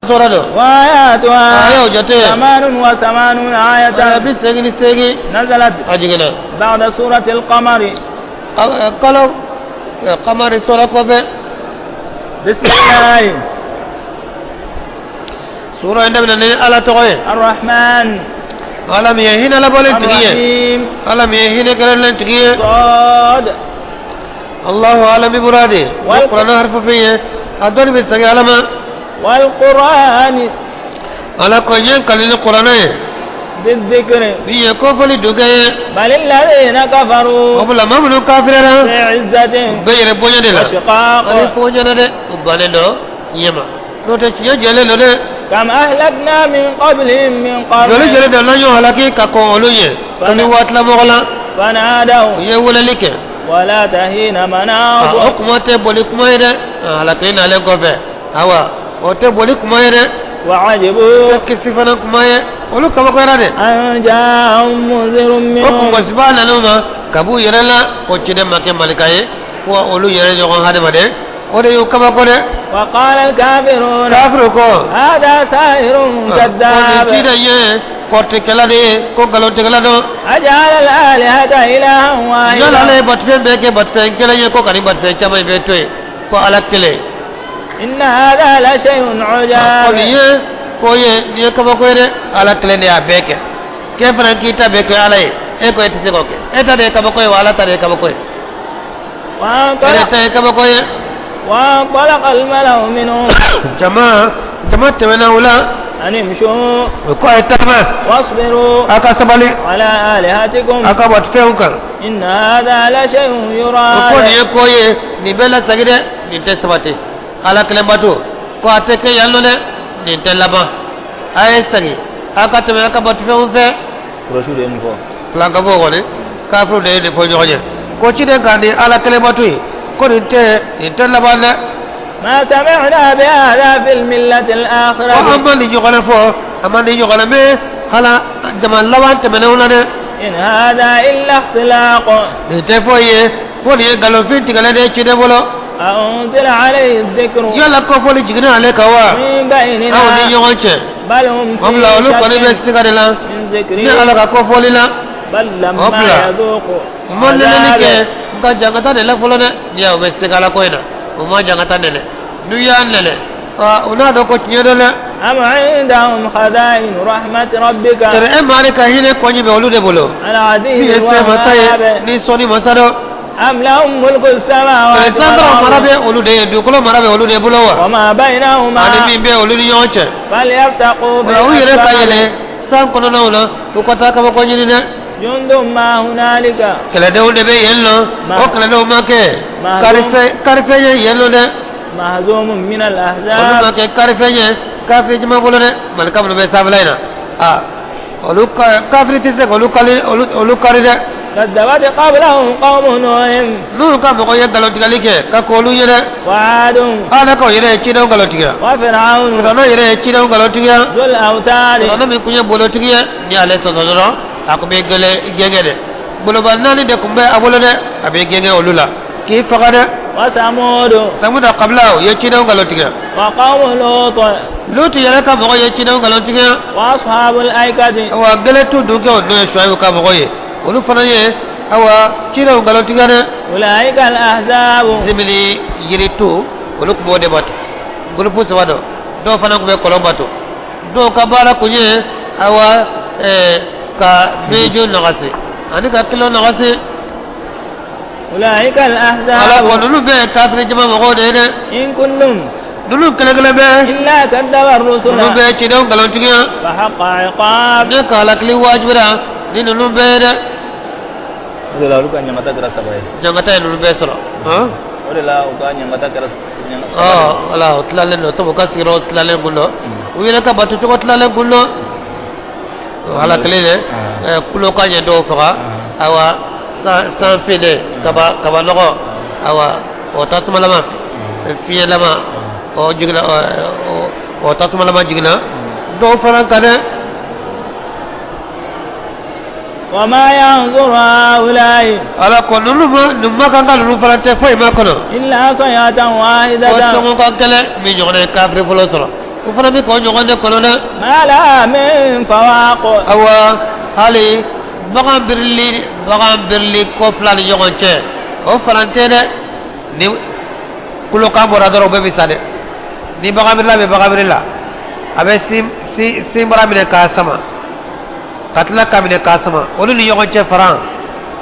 Sura don. وآياتها Ayaw jate. 88 آية. Aya 88. نزلت A jiginna. بعد سورة القمر. Kalo kamari sura kɔfɛ. بسم الله. Sura in daminɛ ni Ala tɔgɔ ye. الرحمن. Ala min ye hinɛ labɔlen tigi ye. الرحيم. Ala min ye hinɛ kɛrɛnkɛrɛnnen tigi ye. صاد. الله أعلم بمراده. Kuranɛ harifu fɛn ye a dɔnni bɛ segin Ala ma. والقرآن. Ala ko n ye n kali ni kuranɛ ye. ذي الذكر. Min ye kofɔli dukɛ ye. بل الذين كفروا. O bila maa minnu kafirara. في عزة. U bɛ yɛrɛ bonya de la. وشقاق. Ani ko ɲɛna dɛ, u bannen don ɲɛ ma, n'o tɛ tiɲɛ jɛlen don dɛ. كم أهلكنا من قبلهم من قرن. Joli joli de n'an y'o halaki ka kɔn olu ɲɛ ko ni waati la mɔgɔ la. فنادوا. U ye weleli kɛ. ولا تهين A مناص. o kuma tɛ boli kuma ye dɛ, a halakili nalen kɔfɛ, awa, o tɛ boli kuma ye dɛ. وعجبوا. O tɛ kisi fana kuma ye, olu kabakoyara dɛ. أن جاءهم منذر O منهم. kungosiba nan'u ma ka b'u yɛrɛ la ko ciden ma kɛ malika ye ko olu yɛrɛ ɲɔgɔn hadamaden, o de y'u kabako dɛ. وقال الكافرون. Kafiru ko. هذا ساحر Ko nin كذاب. ciden ye kɔrɔtɛkɛla de ye, ko nkalontigɛla don. أجعل الآلهة إلها Yala ala واحدا. ye batofɛn bɛɛ kɛ batofɛn kelen ye, ko ka nin batofɛn caman in bɛɛ to yen ko Ala kelen? إن هذا لشيء Ko عجاب. nin ye ko ye, nin ye kabako ye dɛ. Ala kelen de y'a bɛɛ kɛ, k'e fana k'i ta bɛɛ kɛ Ala ye, e ko e tɛ se k'o kɛ. E ta de ye kabako ye wa Ala ta de ye kabako ye? E de وانطلق. ta ye kabako ye. وانطلق الملأ منهم. Jama tɛmɛna o la. أن امشوا. O ko a ye taama. واصبروا. A ka sabali. على آلهتكم. A ka batofɛnw kan. إن هذا لشيء O ko nin يراد. ye ko ye, nin bɛ lasegin dɛ, nin tɛ sabati. Ala kelen bato ko a tɛ kɛ yan nɔ dɛ, nin tɛ laban. A ye segin, a ka tɛmɛ a ka batofɛnw fɛ. Kɔlɔsiw de ye nin fɔ. Filankafow kɔni, kafiriw de ye nin fɔ ɲɔgɔn ye ko ciden ka nin Ala kelen bato ye, ko nin tɛ laban dɛ. ما سمعنا بهذا في الملة Ko an الآخرة. ma nin ɲɔgɔnna fɔ, an ma nin ɲɔgɔnna mɛn hala jama laban tɛmɛnenw na dɛ. إن هذا إلا اختلاق. Nin tɛ foyi ye fo nin ye nkalonfin tigɛlen de ye ciden bolo. أنزل عليه الذكر. Yala kɔfɔli jiginna ale kan wa من بيننا. Aw ni ɲɔgɔn cɛ. بل هم O في bila olu kɔni bɛ شك siga de la من ni ذكري. Ala ka kɔfɔli la. بل لما O bila. يذوقوا U ma nɛnɛli kɛ عذاب. nka jangata de la fɔlɔ dɛ. N'i y'a ye u bɛ siga la ko in na, u ma jangata nɛnɛ. N'u y'a nɛnɛ, u n'a dɔn ko tiɲɛ don dɛ. أم عندهم خزائن رحمة ربك. Tɛrɛ e maa de ka hinɛ kɔɲi bɛ olu de bolo. Min العزيز ye se masa ye الوهاب. ni sɔnni masa dɔ. أم لهم ملك Tɛrɛ السماوات sankɔrɔ mara والأرض. bɛ olu de ye, dugukolo mara bɛ olu de bolo wa? وما بينهما. Ani min bɛ olu ni ɲɔgɔn cɛ. فليرتقوا في O la u yɛrɛ ka الأسباب. yɛlɛ san kɔnɔnaw na, u ka taa kabako ɲini dɛ. جند ما هنالك. Kɛlɛdenw de bɛ yen nɔ. O kɛlɛdenw ma kɛ karifɛn ye yen nɔ dɛ. مهزوم من Olu ma الأحزاب. kɛ karifɛn ye kafiri jama bolo dɛ. Malika minnu bɛ sanfɛla in na, aa, olu kafiri tɛ se k'olu kari, olu kari dɛ. كذبت قبلهم قوم نوح. N'olu ka mɔgɔ ye nkalontigɛli kɛ ka k'olu ye dɛ. وعاد. Ala k'o yɛrɛ ye cidenw nkalontigiya. وفرعون. Firawuna yɛrɛ ye cidenw nkalontigiya. ذو الأوتاد. Firawuna min kun ye bolotigi ye, ni ale sɔsɔ dɔrɔn a kun bɛ gɛlɛ gɛngɛ dɛ. Boloba naani de kun bɛ a bolo dɛ, a bɛ gɛngɛ olu la k'i faga dɛ. وثمود. Samuda kabila, o ye cidenw nkalontigiya. وقوم لوط. Lutu yɛrɛ ka mɔgɔ ye cidenw nkalontigiya. وأصحاب الأيكة. Awa, gɛlɛtu dunkɛw, n'o ye Suwayibu ka mɔgɔ ye, olu fana ye, awa, cidenw nkalontigiya dɛ. أولئك الأحزاب. Zimini yiritu, olu tun b'o de bato. Groupe saba dɔ, dɔw fana tun bɛ kɔlɔn bato, dɔw ka baara kun ye, awa, ka bejo nagasi ani ka kilo nagasi. أولئك Ala الأحزاب. ko ninnu bɛɛ ye kafiri jama mɔgɔw de ye dɛ. إن كل Ninnu kelen kelen bɛɛ. إلا كذب الرسل. Ninnu bɛɛ ye cidenw nkalontigiya. فحق عقاب. Ne ka halakili wajibira ni ninnu bɛɛ ye dɛ. O de la olu ka ɲangata kɛra saba ye. Jangata ye ninnu bɛɛ sɔrɔ han. O de la u ka ɲangata kɛra Ɔ wala, o tilalen don sabu u ka sigiyɔrɔ tilalen kun don, u yɛrɛ ka bato cogo tilalen kun don. O halakili dɛ, kulo ka ɲɛ dɔw faga, awa, san finen kaba nɔgɔ, awa, o tasumalama fiɲɛlama o jiginna, o tasumalama jiginna dɔw fana kan dɛ. وما ينظر هؤلاء. Ala ko ninnu ma, nin ma kan ka ninnu fana tɛ foyi ma kɔnɔ. إلا صيحة Ko واحدة. sɔngɔ ka gɛlɛn min ɲɔgɔnna ye kafiri fɔlɔ sɔrɔ. U fana bɛ k'o ɲɔgɔn de kɔnɔ dɛ. ما لها من فواق. Awa, hali bagan birili kɔ fila ni ɲɔgɔn cɛ, o fana tɛ dɛ. Ni kulokan bɔra dɔrɔn, o bɛɛ bɛ sa dɛ. Ni bagan birila bɛ bagan biri la, a bɛ sin sin sinbara minɛ k'a sama, ka tila ka minɛ k'a sama, olu ni ɲɔgɔn cɛ faran,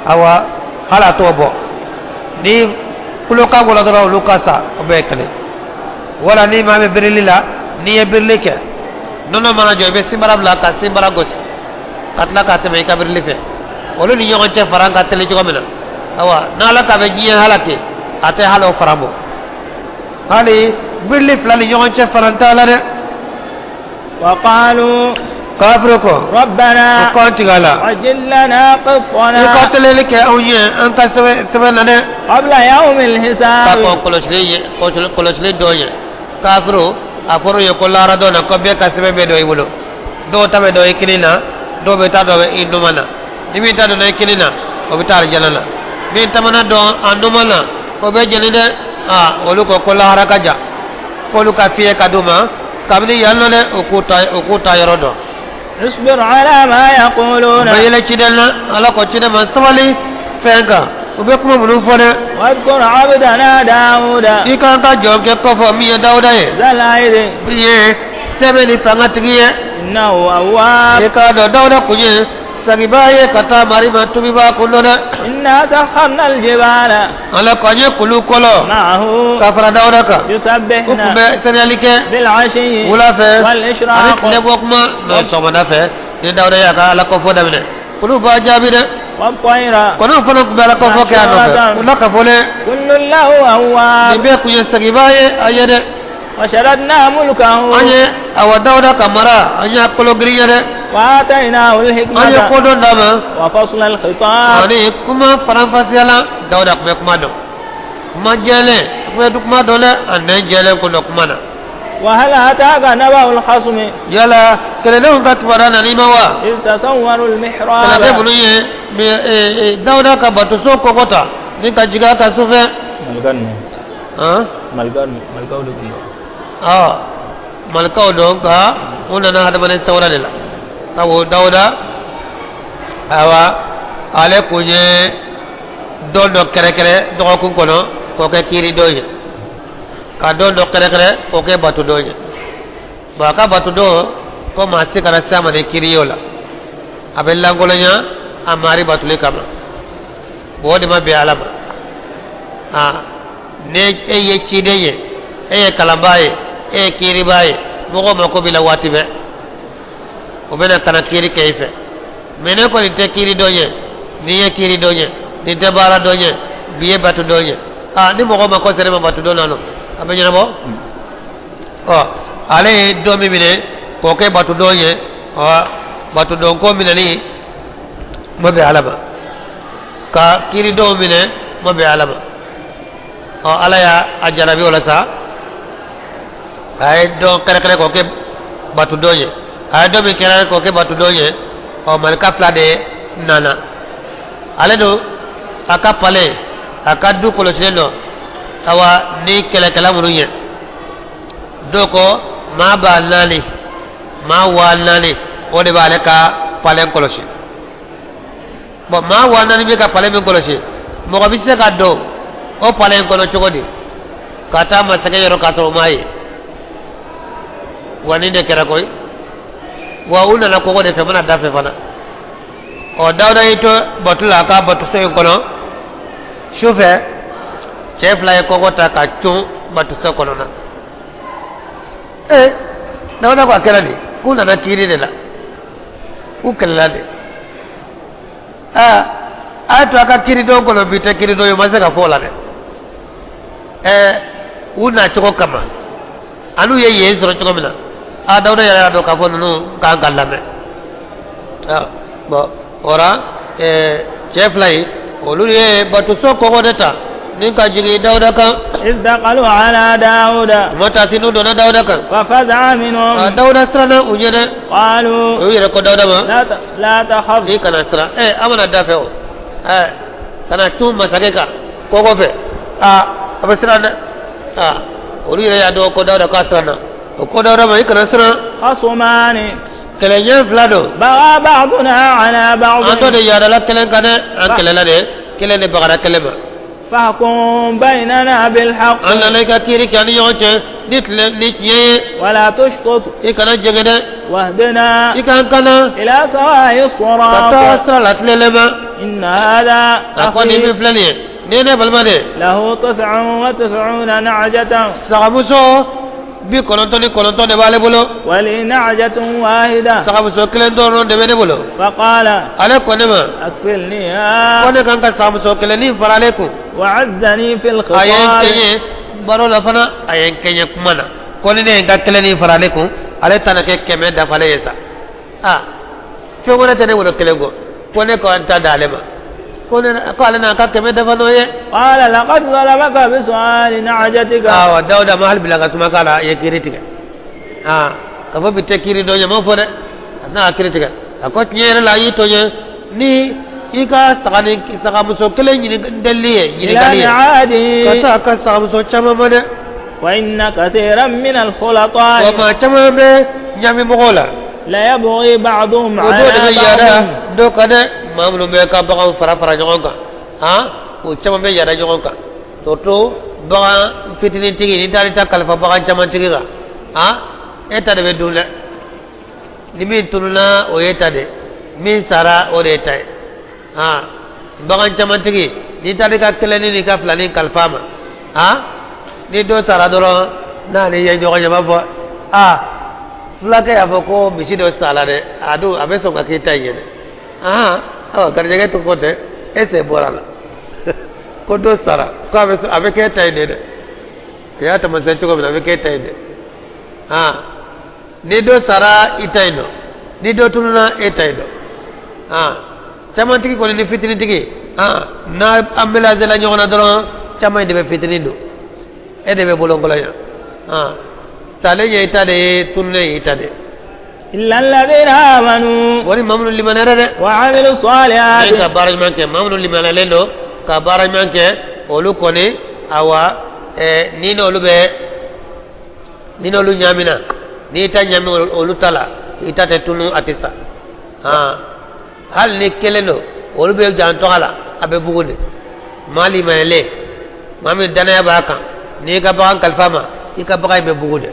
awa, hali a t'o bɔ. Ni kulokan bɔra dɔrɔn, olu ka sa, o bɛɛ ye kelen. Wala ni maa bɛ birili la, n'i ye birili kɛ, nɔnɔ mana jɔ, i bɛ sinbara bila ka sinbara gosi, ka tila k'a tɛmɛ i ka birili fɛ. Olu ni ɲɔgɔn cɛ faran ka teli cogo min na, awa, n'Ala ka bɛ diɲɛ halaki, a tɛ hali o faran bɔ. Hali birili fila ni ɲɔgɔn cɛ faran t'a la dɛ. وقالوا Kafiri ko ربنا o k'an tigɛ a la. عجل لنا I ka قطنا teleli kɛ anw ye an ka sɛbɛn na dɛ. قبل يوم Ka الحساب. kɔn kɔlɔsili ɲɛ, kɔlɔsili dɔ ɲɛ. Kafiro a fɔra u ye ko lahara dɔ na, ko bɛɛ ka sɛbɛn bɛ dɔ i bolo. Dɔw ta bɛ dɔ i kini na, dɔw bɛ taa dɔ bɛ i numan na. Ni min ta donna i kini na, o bɛ taa alijana na. Min ta mana dɔn a numan na, o bɛ jɛni dɛ. Aa, olu ko ko lahara ka jan, k'olu ka fiɲɛ ka d'u ma kabini yan nɔ dɛ. U k'u ta yɔrɔ dɔn. اصبر على ما يقولون. U bɛ yɛlɛ ciden na. Ala ko ciden ma, sabali fɛn kan, u bɛ kuma minnu fɔ dɛ. واذكر عبدنا داود I kan ka jɔn kɛ kɔfɛ min ye Dawuda ye, ذا الأيد min ye sɛbɛn ni fanga tigi ye. إنه أواب. I k'a dɔn Dawuda kun ye sagiba ye ka taa mari ma, tubiba kun dɔn dɛ. إنا سخرنا الجبال Ala ko an ye kulu kɔlɔ معه ka fara Dawuda kan, u يسبحن kun bɛ sɛnɛyali kɛ بالعشي wula fɛ ani والإشراق. tile bɔ kuma n'o ye sɔgɔmada fɛ. Ni Dawuda y'a ka Ala kɔfɔ daminɛ, kulu b'a jaabi dɛ. والطير Kɔnɔw fana tun bɛ Ala kɔfɔ kɛ a nɔfɛ, u la ka fɔ dɛ. كل له Nin أواب. bɛɛ kun ye sagiba ye a ye dɛ. وشددنا ملكه. An ye awa Dawuda ka mara, an y'a kolo girinya dɛ. وآتيناه An ye الحكمة kodɔn d'a ma وفصل الخطاب. ani kuma faranfasiya la. Dawuda tun bɛ kuma dɔn, kuma jɛlen, a tun bɛ kuma dɔn dɛ, a nɛn jɛlen kun dɔn kuma na. وهل أتاك نبأ الخصم Yala kɛlɛdenw ka kibaruya nana i ma wa? إذ تسوروا المحراب. Kɛlɛden minnu ye Dawuda ka batoso kɔkɔ ta ni ka jigin a kan sufɛ. Han? Ɔ, malikaw don, nka u nana hadamaden sawura de la, sabu Dawuda, awa, ale kun ye don dɔ kɛrɛkɛrɛ dɔgɔkun kɔnɔ k'o kɛ kiiri don ye, ka don dɔ kɛrɛkɛrɛ k'o kɛ bato don ye. Bon, a ka bato don ko maa si kana se a ma ni kiiri ye o la, a bɛ lankolonya a mari batoli kama. Bon, o de ma bɛn Ala ma. Aa, ne e ye ciden ye, e ye kalanbaa ye, e ye kiiribaa ye, mɔgɔw mako b'i la waati bɛɛ, o bɛna ka na kiiri kɛ i fɛ. Mɛ ne kɔni tɛ kiiri dɔn ye, nin ye kiiri dɔn ye, nin tɛ baara dɔn ye, bi ye bato dɔn ye. Aa, ni mɔgɔ mako sera ma bato dɔn na nɔ, a bɛ ɲɛnabɔ. Ɔ, ale ye don min minɛ k'o kɛ bato dɔn ye, ɔ, bato dɔn ko minɛli ma bɛn Ala ma, ka kiiri dɔw minɛ ma bɛn Ala ma. Ɔ, Ala y'a a jarabi o la sa. A ye dɔn kɛrɛkɛrɛ k'o kɛ bato dɔn ye, a ye dɔ min kɛrɛkɛrɛ k'o kɛ bato dɔn ye. Ɔ, malika fila de nana. Ale don a ka palais, a ka du kɔlɔsilen don, awa, ni kɛlɛkɛla minnu ye, dɔw ko maa 4000, maa 4000, o de b'ale ka palais kɔlɔsi. Bon, maa 4000 bɛ ka palais min kɔlɔsi, mɔgɔ bɛ se ka don o palais in kɔnɔ cogo di ka taa masakɛ yɔrɔ k'a sɔrɔ o m'a ye wa? Nin de kɛra koyi. Wa u nana kɔgɔ de fɛ, mana da fɛ fana. Ɔ, Dawuda y'i to bato la a ka batoso in kɔnɔ su fɛ, cɛ fila ye kɔgɔ ta ka cun batoso kɔnɔ na. Ee, Dawuda ko a kɛra di? K'u nana kiiri de la, k'u kɛlɛla de. Aa, a ye to a ka kiiri don kɔnɔ, bi tɛ kiiri don ye, o ma se ka fɔ o la dɛ. Ɛɛ, u na cogo kama an'u ye yen sɔrɔ cogo min na, a Dawuda yɛrɛ y'a dɔn k'a fɔ ninnu kan ka lamɛn. Bon, o la ɛɛ, cɛ fila ye, olu ye batoso kɔgɔ de ta ni ka jigin Dawuda kan. إذ دخلوا على داود. U ma taa se, n'u donna Dawuda kan. ففزع منهم. A Dawuda siranna u ɲɛ dɛ. قالوا U yɛrɛ ko Dawuda ma: لا تخف. I kana siran. Ɛ, an mana da fɛ o, ɛ, kana cun masakɛ kan kɔgɔ fɛ, aa, a bɛ siran dɛ. Aa, olu yɛrɛ y'a dɔn ko Dawuda k'a siranna. O ko Dawuda ma, i kana siran. خصمان. Kɛlɛɲɛ fila don. بغى بعضنا على بعض. An dɔ de yaadala kelen kan dɛ, an kɛlɛla de, kelen de bagara kelen ma. فاحكم بيننا بالحق. An nana i ka kiiri kɛ an ni ɲɔgɔn cɛ ni tile ni tiɲɛ ye. ولا تشطط. I kana jɛngɛ dɛ. واهدنا I k'an kana إلى سواء ka taa الصراط. sira la tilelen ma. إن هذا A ko nin أخي min filɛ nin ye, nin ye ne balima de ye. له 99 نعجة. Sagamuso 99 de b'ale bolo. ولي نعجة واحدة. Sagamuso kelen dɔrɔn de bɛ ne bolo. فقال Ale ko ne ma أكفلنيها. ko ne kan ka sagamuso kelen nin fara ale kun. وعزني في A ye n الخطاب. kɛɲɛ baro la fana, a ye n kɛɲɛ kuma na, ko ni ne ye n ka kelen nin fara ale kun, ale ta na kɛ 100 dafalen ye sa. Aa, fɛn wɛrɛ tɛ ne bolo kelen kɔ, ko ne ko n ta d'ale ma, ko ne ko ale n'a ka 100 dafa n'o ye. قال لقد ظلمك بسؤال نعجتك. Awa, Dawuda ma hali bila ka suma k'a la, a ye kiiri tigɛ. Aa, ka fɔ bi tɛ kiiri dɔ ɲɛ, m'o fɔ dɛ. A tɛna kiiri tigɛ. A ko tiɲɛ yɛrɛ la, a y'i tɔɲɔ ni i ka saga ni sagamuso kelen ɲini delili ye إلى ɲininkali ye ka نعاجه. taa a ka sagamuso caman ma dɛ. وإن كثيرا من الخلطاء Wa maa caman bɛ ɲami mɔgɔw la ليبغي بعضهم o dɔw de bɛ على yaada بعض. dɔw kan dɛ. Maa minnu bɛ ka baganw fara fara ɲɔgɔn kan, han, o caman bɛ yaada ɲɔgɔn kan, surtout bagan fitinin tigi. N'i taara i ta kalifa bagan caman tigi kan, han, e ta de bɛ dun dɛ. Ni min tununna, o ye ta de, min sara, o de ye ta ye. Han, bagan caman tigi, n'i taara i ka kelenni n'i ka filanin kalifa ma, han, ni dɔ sara dɔrɔn, n'ale ye ɲɔgɔn ye, a b'a fɔ aa, fulakɛ y'a fɔ ko misi dɔ sara dɛ, a dun a bɛ sɔn ka k'i ta in ye dɛ. Ahan, awa, garijɛgɛ to ko tɛ, e sen bɔra a la ko dɔ sara, ko a bɛ k'e ta in de dɛ. A y'a taamasiyɛn cogo min na, a bɛ k'e ta in de. Han, ni dɔ sara, i ta in dɔn, ni dɔ tununa, e ta in dɔn. Han, camantigi kɔni ni fitinitigi, han, n'a an mélangé la ɲɔgɔn na dɔrɔn, caman in de bɛ fitinin don, e de bɛ bolonkɔlɔnya. Han, salen ye i ta de ye, tununen ye i ta de ye. إلا الذين آمنوا Wari maa minnu limaniyara dɛ وعملوا الصالحات. Min ka baara ɲuman kɛ, maa minnu limaniyalen don ka baara ɲuman kɛ, olu kɔni, awa, ni n'olu bɛ, ni n'olu ɲaamina, n'i ta ɲaami olu ta la, i ta tɛ tunu, a tɛ sa. Han, hali ni kelen don, olu bɛ janto a la, a bɛ bugun de. Maa limaniyalen, maa min danaya b'a kan, n'i ka bagan kalifa ma, i ka bagan in bɛ bugun de.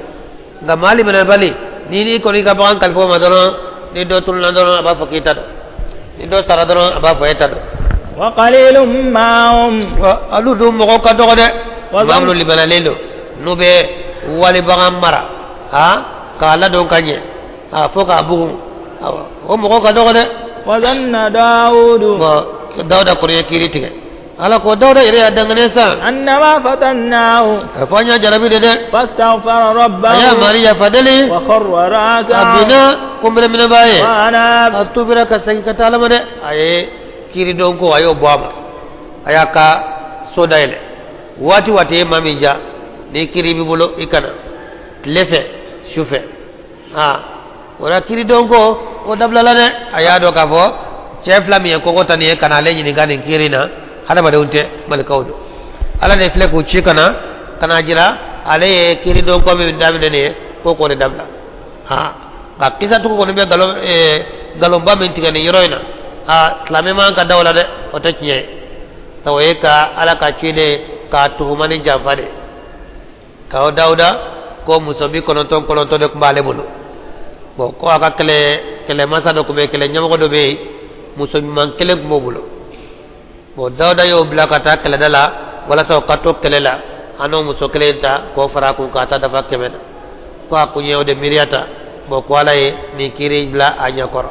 Nka maa limaniyabali, ni n'i kɔni ka bagan kalifa o ma dɔrɔn, ni dɔ tununa dɔrɔn, a b'a fɔ k'i ta don, ni dɔ sara dɔrɔn, a b'a fɔ e ta don. وقليل ما هم. Wa olu dun mɔgɔw ka dɔgɔ dɛ. Wa Maa minnu limaniyalen don, n'u bɛ wali bagan mara, han, k'a ladon ka ɲɛ, a fo k'a bugun, awɔ, o mɔgɔw ka dɔgɔ dɛ. وظن داود Bon, Dawuda kɔni ye kiiri tigɛ. Ala ko Dawuda yɛrɛ y'a danganiya sa أنما فتناه a fɔ an y'a jarabi de dɛ. فاستغفر ربه A y'a mari yafa deli وخر a راكعا binna kunbɛrɛminɛbaa ye وأناب. A tubira ka segin ka taa Ala ma dɛ. A ye kiiri don ko a y'o bɔ a ma, a y'a ka so dayɛlɛ. Waati waati ye maa min ja, ni kiiri b'i bolo, i kana tile fɛ, su fɛ. Aa, o la kiiri don ko o dabilala dɛ. A y'a dɔn k'a fɔ cɛ fila min ye kɔngɔ ta nin ye ka na ale ɲininka nin kiiri in na, hadamadenw tɛ, malikaw don. Ala de filɛ k'u ci ka na ka na jira ale ye kiiri don ko min daminɛ nin ye, ko k'o de dabila. Ha, nka kisatugu kɔni bɛ nkalon nkalonba min tigɛ nin yɔrɔ in na, a silamɛ man ka da o la dɛ, o tɛ tiɲɛ ye. O ye ka Ala ka ciden k'a tuhuma ni janfa de k'aw Dawuda ko muso 99 de tun b'ale bolo. Bon, ko a ka kɛlɛ kɛlɛmasa dɔ tun bɛ yen, kɛlɛ ɲɛmɔgɔ dɔ bɛ yen, muso ɲuman kelen tun b'o bolo. Bon, Dawuda y'o bila ka taa kɛlɛda la walasa o ka to kɛlɛ la, a n'o muso kelen ta k'o fara a kun k'a ta dafa 100 na, ko a kun ye o de miiriya ta. Bon, ko Ala ye nin kiiri bila a ɲɛkɔrɔ,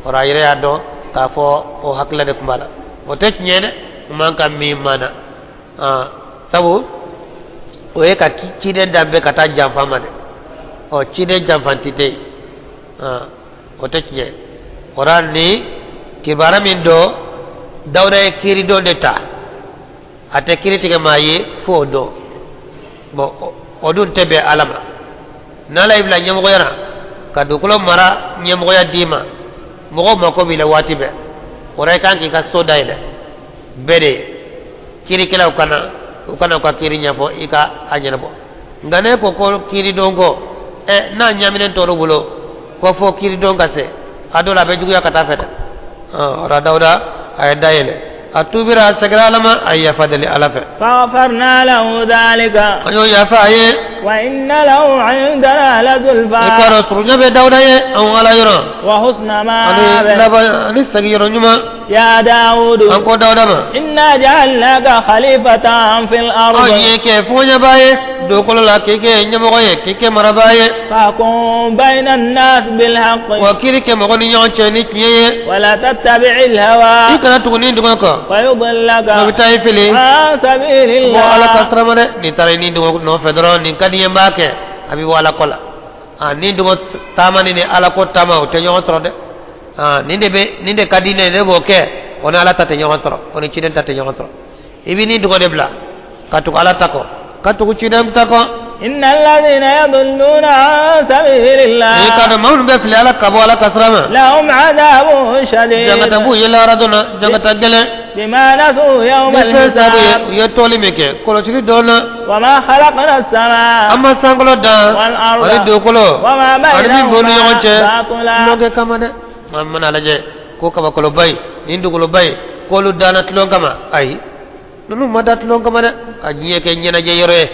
kɔrɔ a yɛrɛ y'a dɔn k'a fɔ o hakilila de tun b'a la. O tɛ tiɲɛ dɛ, o man ka min mana sabu o ye ka ciden danbe ka taa janfa ma dɛ. Ɔ, ciden janfanti tɛ yen, o tɛ tiɲɛ. O la ni kibaruya min don, Dawuda ye kiiri don de ta, a tɛ kiiri tigɛ maa ye fo o don. Bon, o dun tɛ bɛn Ala ma. N'Ala y'i bila ɲɛmɔgɔya la ka dugukolo mara ɲɛmɔgɔya d'i ma, mɔgɔw mako b'i la waati bɛɛ. O la i kan k'i ka so dayɛlɛ bɛɛ de ye, kiirikɛlaw kana u kana u ka kiiri ɲɛfɔ, i ka a ɲɛnabɔ. Nka ne ko ko kiiri don ko Ɛ, n'a ɲaminen tɔr'u bolo ko fo kiiridon ka se, a dɔ la a bɛ juguya ka taa fɛ dɛ. O la Dawuda a ye da yɛlɛ, a tubira, a segira Ala ma, a ye yafa deli Ala fɛ. فغفرنا له ذلك. An y'o yafa a ye. وإن له عندنا I k'a لزلفى dɔn surunya bɛ Dawuda ye anw Ala yɔrɔ وحسن ani مآب. laban ani segin yɔrɔ ɲuman. يا داود An ko Dawuda ma, إنا جعلناك خليفة في anw الأرض y'i kɛ fɔɲɛbaa ye dugukolo la, k'i kɛ ɲɛmɔgɔ ye, k'i kɛ marabaa ye. فاحكم بين الناس بالحق Wa kiiri kɛ mɔgɔ ni ɲɔgɔn cɛ ni tiɲɛ ye. ولا تتبع I الهوى kana tugu ni dungɔ kɔ, فيضلك o bɛ taa i fili عن سبيل bɔ Ala ka الله. sira ma dɛ. N'i taara i ni dungɔ nɔfɛ dɔrɔn, nin ka di n ye, n b'a kɛ, a bɛ bɔ Ala kɔ la. A ni dungɔ taama ni Ala ko taama, o tɛ ɲɔgɔn sɔrɔ dɛ. A nin de bɛ, nin de ka di ne ye, ne b'o kɛ, o ni Ala ta tɛ ɲɔgɔn sɔrɔ, o ni ciden ta tɛ ɲɔgɔn sɔrɔ. I bɛ ni dungɔ de bila ka tugu Ala ta kɔ, ka tugu ciden ta kɔ. إن الذين يضلون عن سبيل I k'a الله dɔn maa minnu bɛ fili Ala ka bɔ Ala ka sira ma, لهم عذاب شديد jangata b'u ye lahara don na, jangata gɛlɛn. بما نسوا يوم Ni fɛn sabu ye الحساب. u ye tɔli min kɛ kɔlɔsili dɔn na. وما خلقنا السماء An ma sankolo dan والأرض ani dugukolo وما ani min b'u ni ɲɔgɔn cɛ بينهما باطلا. tulonkɛ kama dɛ. An mana lajɛ ko kabakoloba in nin dugukoloba in, k'olu danna tulon kama, ayi, ninnu ma da tulon kama dɛ. Ka diɲɛ kɛ ɲɛnajɛ yɔrɔ ye,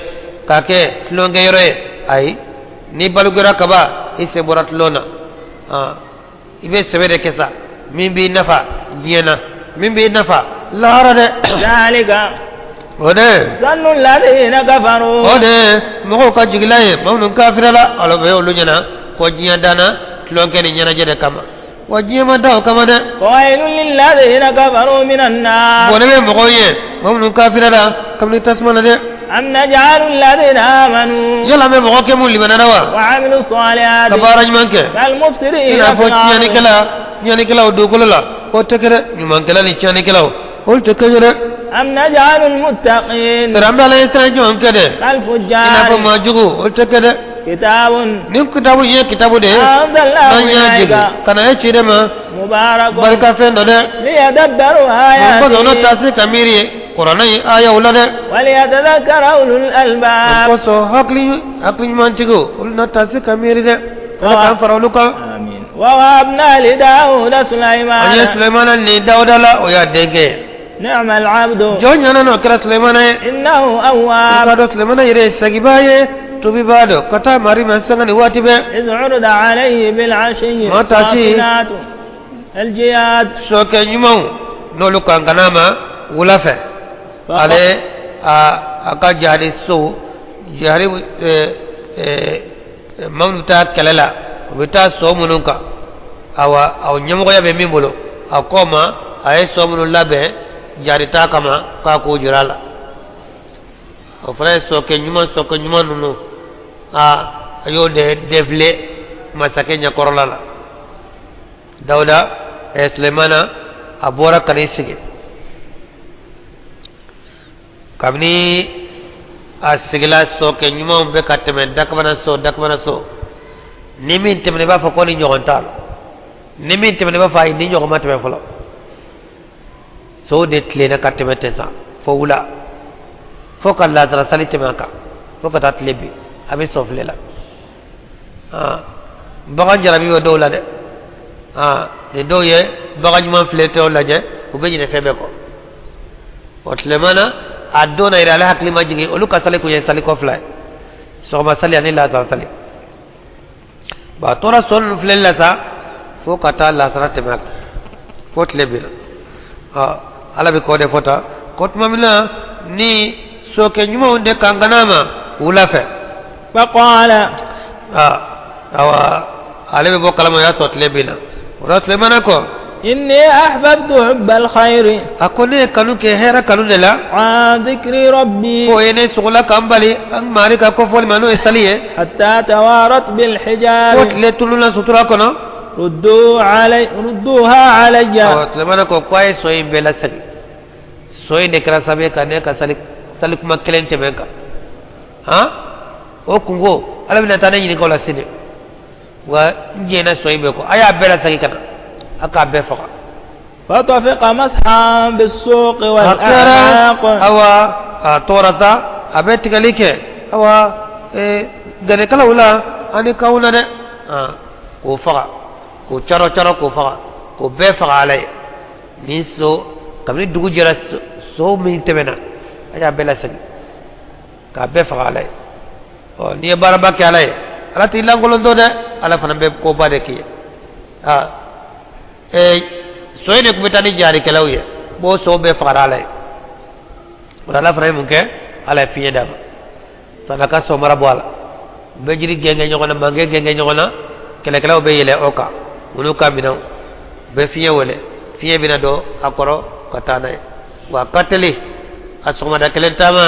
k'a kɛ tulonkɛ yɔrɔ ye, ayi. Ni balokɛra kaba, i sen bɔra tulon na. I bɛ sɛbɛ de kɛ sa, min b'i nafa diɲɛ na, min b'i nafa lahara dɛ. ذلك O de ظن الذين كفروا. O de mɔgɔw ka jigila ye, maa minnu kafira la, alo bɛ olu ɲɛna ko diɲɛ danna tulonkɛ ni ɲɛnajɛ de kama, wa diɲɛ ma da o kama dɛ. وويل للذين كفروا من النار. Bɔnɛ bɛ mɔgɔw ye, maa minnu kafira la kabini tasuma na dɛ. أم نجعل الذين آمنوا Yala an bɛ mɔgɔ kɛ mun limanara wa وعملوا الصالحات ka baara ɲuman kɛ كالمفسدين i n'a في fɔ الأرض? tiɲɛnikɛlaw dugukolo la? K'o tɛ kɛ dɛ. Ɲumankɛla ni tiɲɛnikɛlaw, olu tɛ kɛ dɛ. أم نجعل المتقين Sari an bɛ Ala ye siran jɔn kɛ dɛ i n'a fɔ كالفجار? maa jugu, olu tɛ kɛ dɛ. كتاب Nin kitabu in ye kitabu de ye أنزلناه n'an y'a إليك jigin ka na e ci de ma, مبارك barika fɛn dɔ dɛ. ليدبروا Mun kosɔn آياته ta se ka miiri ye kuranɛ ye ayaw la dɛ. وليتذكر أولو O الألباب. kosɔn hakili ɲumantigiw, olu na ta se ka miiri dɛ. Ala k'an fara olu kan. آمين. ووهبنا لداود An ye سليمان Sulemana ni Dawuda la, o y'a denkɛ ye. نعم العبد Jɔn ɲana n'o kɛra Sulemana ye. إنه I أواب. k'a dɔn Sulemana yɛrɛ ye sagibaa ye, tubibaa don ka taa mari ma sanga ni waati bɛɛ. إذ عرض عليه بالعشي ما تعشي. الصافنات الجياد. Sokɛ ɲumanw n'olu kankana ma wula fɛ, ale a ka jahadi so jahadi maa minnu bɛ taa kɛlɛ la, u bɛ taa sɔ minnu kan, awa aw ɲɛmɔgɔya bɛ min bolo, a k'o ma a ye sɔ minnu labɛn jahadi taa kama, k'a k'o jira a la. O fana ye sɔkɛ ɲuman ninnu, a y'o de défilé masakɛ ɲɛkɔrɔla la. Dawuda, Sulemana a bɔra ka n'i sigi. Kabini a sigila, sɔkɛ ɲumanw bɛ ka tɛmɛ, dakabana so, dakabana so, ni min tɛmɛna, i b'a fɔ ko ni ɲɔgɔn t'a la, ni min tɛmɛna, i b'a fɔ ayi, ni ɲɔgɔn ma tɛmɛ fɔlɔ. Sow de tilenna ka tɛmɛ ten sa fo wula, fo ka lazara sali tɛmɛ a kan, fo ka taa tile bin, a bɛ sɔ file la. Bagan jarabi bɛ dɔw la dɛ. Ni dɔw ye bagan ɲuman filɛ tɔw lajɛ, u bɛ ɲinɛ fɛn bɛɛ kɔ. O tilemana a don na yɛrɛ, ale hakili ma jigin olu ka sali kun ye sali kɔ fila ye, sɔgɔma sali ani lazara sali. Bon, a tora sɔ ninnu filɛli la sa fo ka taa lazara tɛmɛ a kan, fo tile binna. Ala bɛ kɔ de fɔ tan ko tuma min na ni sokɛ ɲumanw de kankana ma wula fɛ, فقال awa ale bɛ bɔ kalama, o y'a sɔrɔ tile binna. O la Sulemana kɔ: إني أحببت حب الخير A ko ne ye kanu kɛ hɛrɛ kanu de la عن ذكر ربي k'o ye ne sogola k'an bali an mari ka kɔfɔli ma, n'o ye sali ye, حتى توارت ko بالحجاب. tile tununna sutura kɔnɔ. ردوا علي ردوها علي. Ɔ, Sulemana ko k'a ye sɔ in bɛɛ lasegin. Sɔ in de kɛra sababu ye ka ne ka sali kuma kelen tɛmɛ kan. Han, o kunko Ala bɛna taa ne ɲininka o la sini. Wa n jɛnna sɔ in bɛɛ kɔ, a y'a bɛɛ lasegin ka na, a k'a bɛɛ faga. فطفق مسحا بالسوق A kɛra والأعناق. Awa a tora sa, a bɛ tigɛli kɛ, awa gɛnɛkalaw la. ani kawuna dɛ. K'o faga, k'o caro caro, k'o faga, k'o bɛɛ faga Ala ye. Ni so kabini dugu jɛra, so min tɛmɛna, a y'a bɛɛ lasegin k'a bɛɛ faga Ala ye. Ɔ, n'i ye baaraba kɛ Ala ye, Ala t'i lankolon to dɛ, Ala fana bɛ koba de k'i ye. Aa, ee, so in de tun bɛ taa ni jaarikɛlaw ye, b'o so bɛɛ fagara Ala ye. O la, Ala fana ye mun kɛ? Ala ye fiɲɛ d'a ma san'a ka so mara bɔ a la. U bɛ jiri gɛngɛ ɲɔgɔn na, mange gɛngɛ ɲɔgɔn na, kɛlɛkɛlaw bɛ yɛlɛ o kan, olu ka minɛnw u bɛ fiɲɛ wele, fiɲɛ bɛna don a kɔrɔ ka taa n'a ye. Wa a ka teli, a sɔgɔmada kelen taama,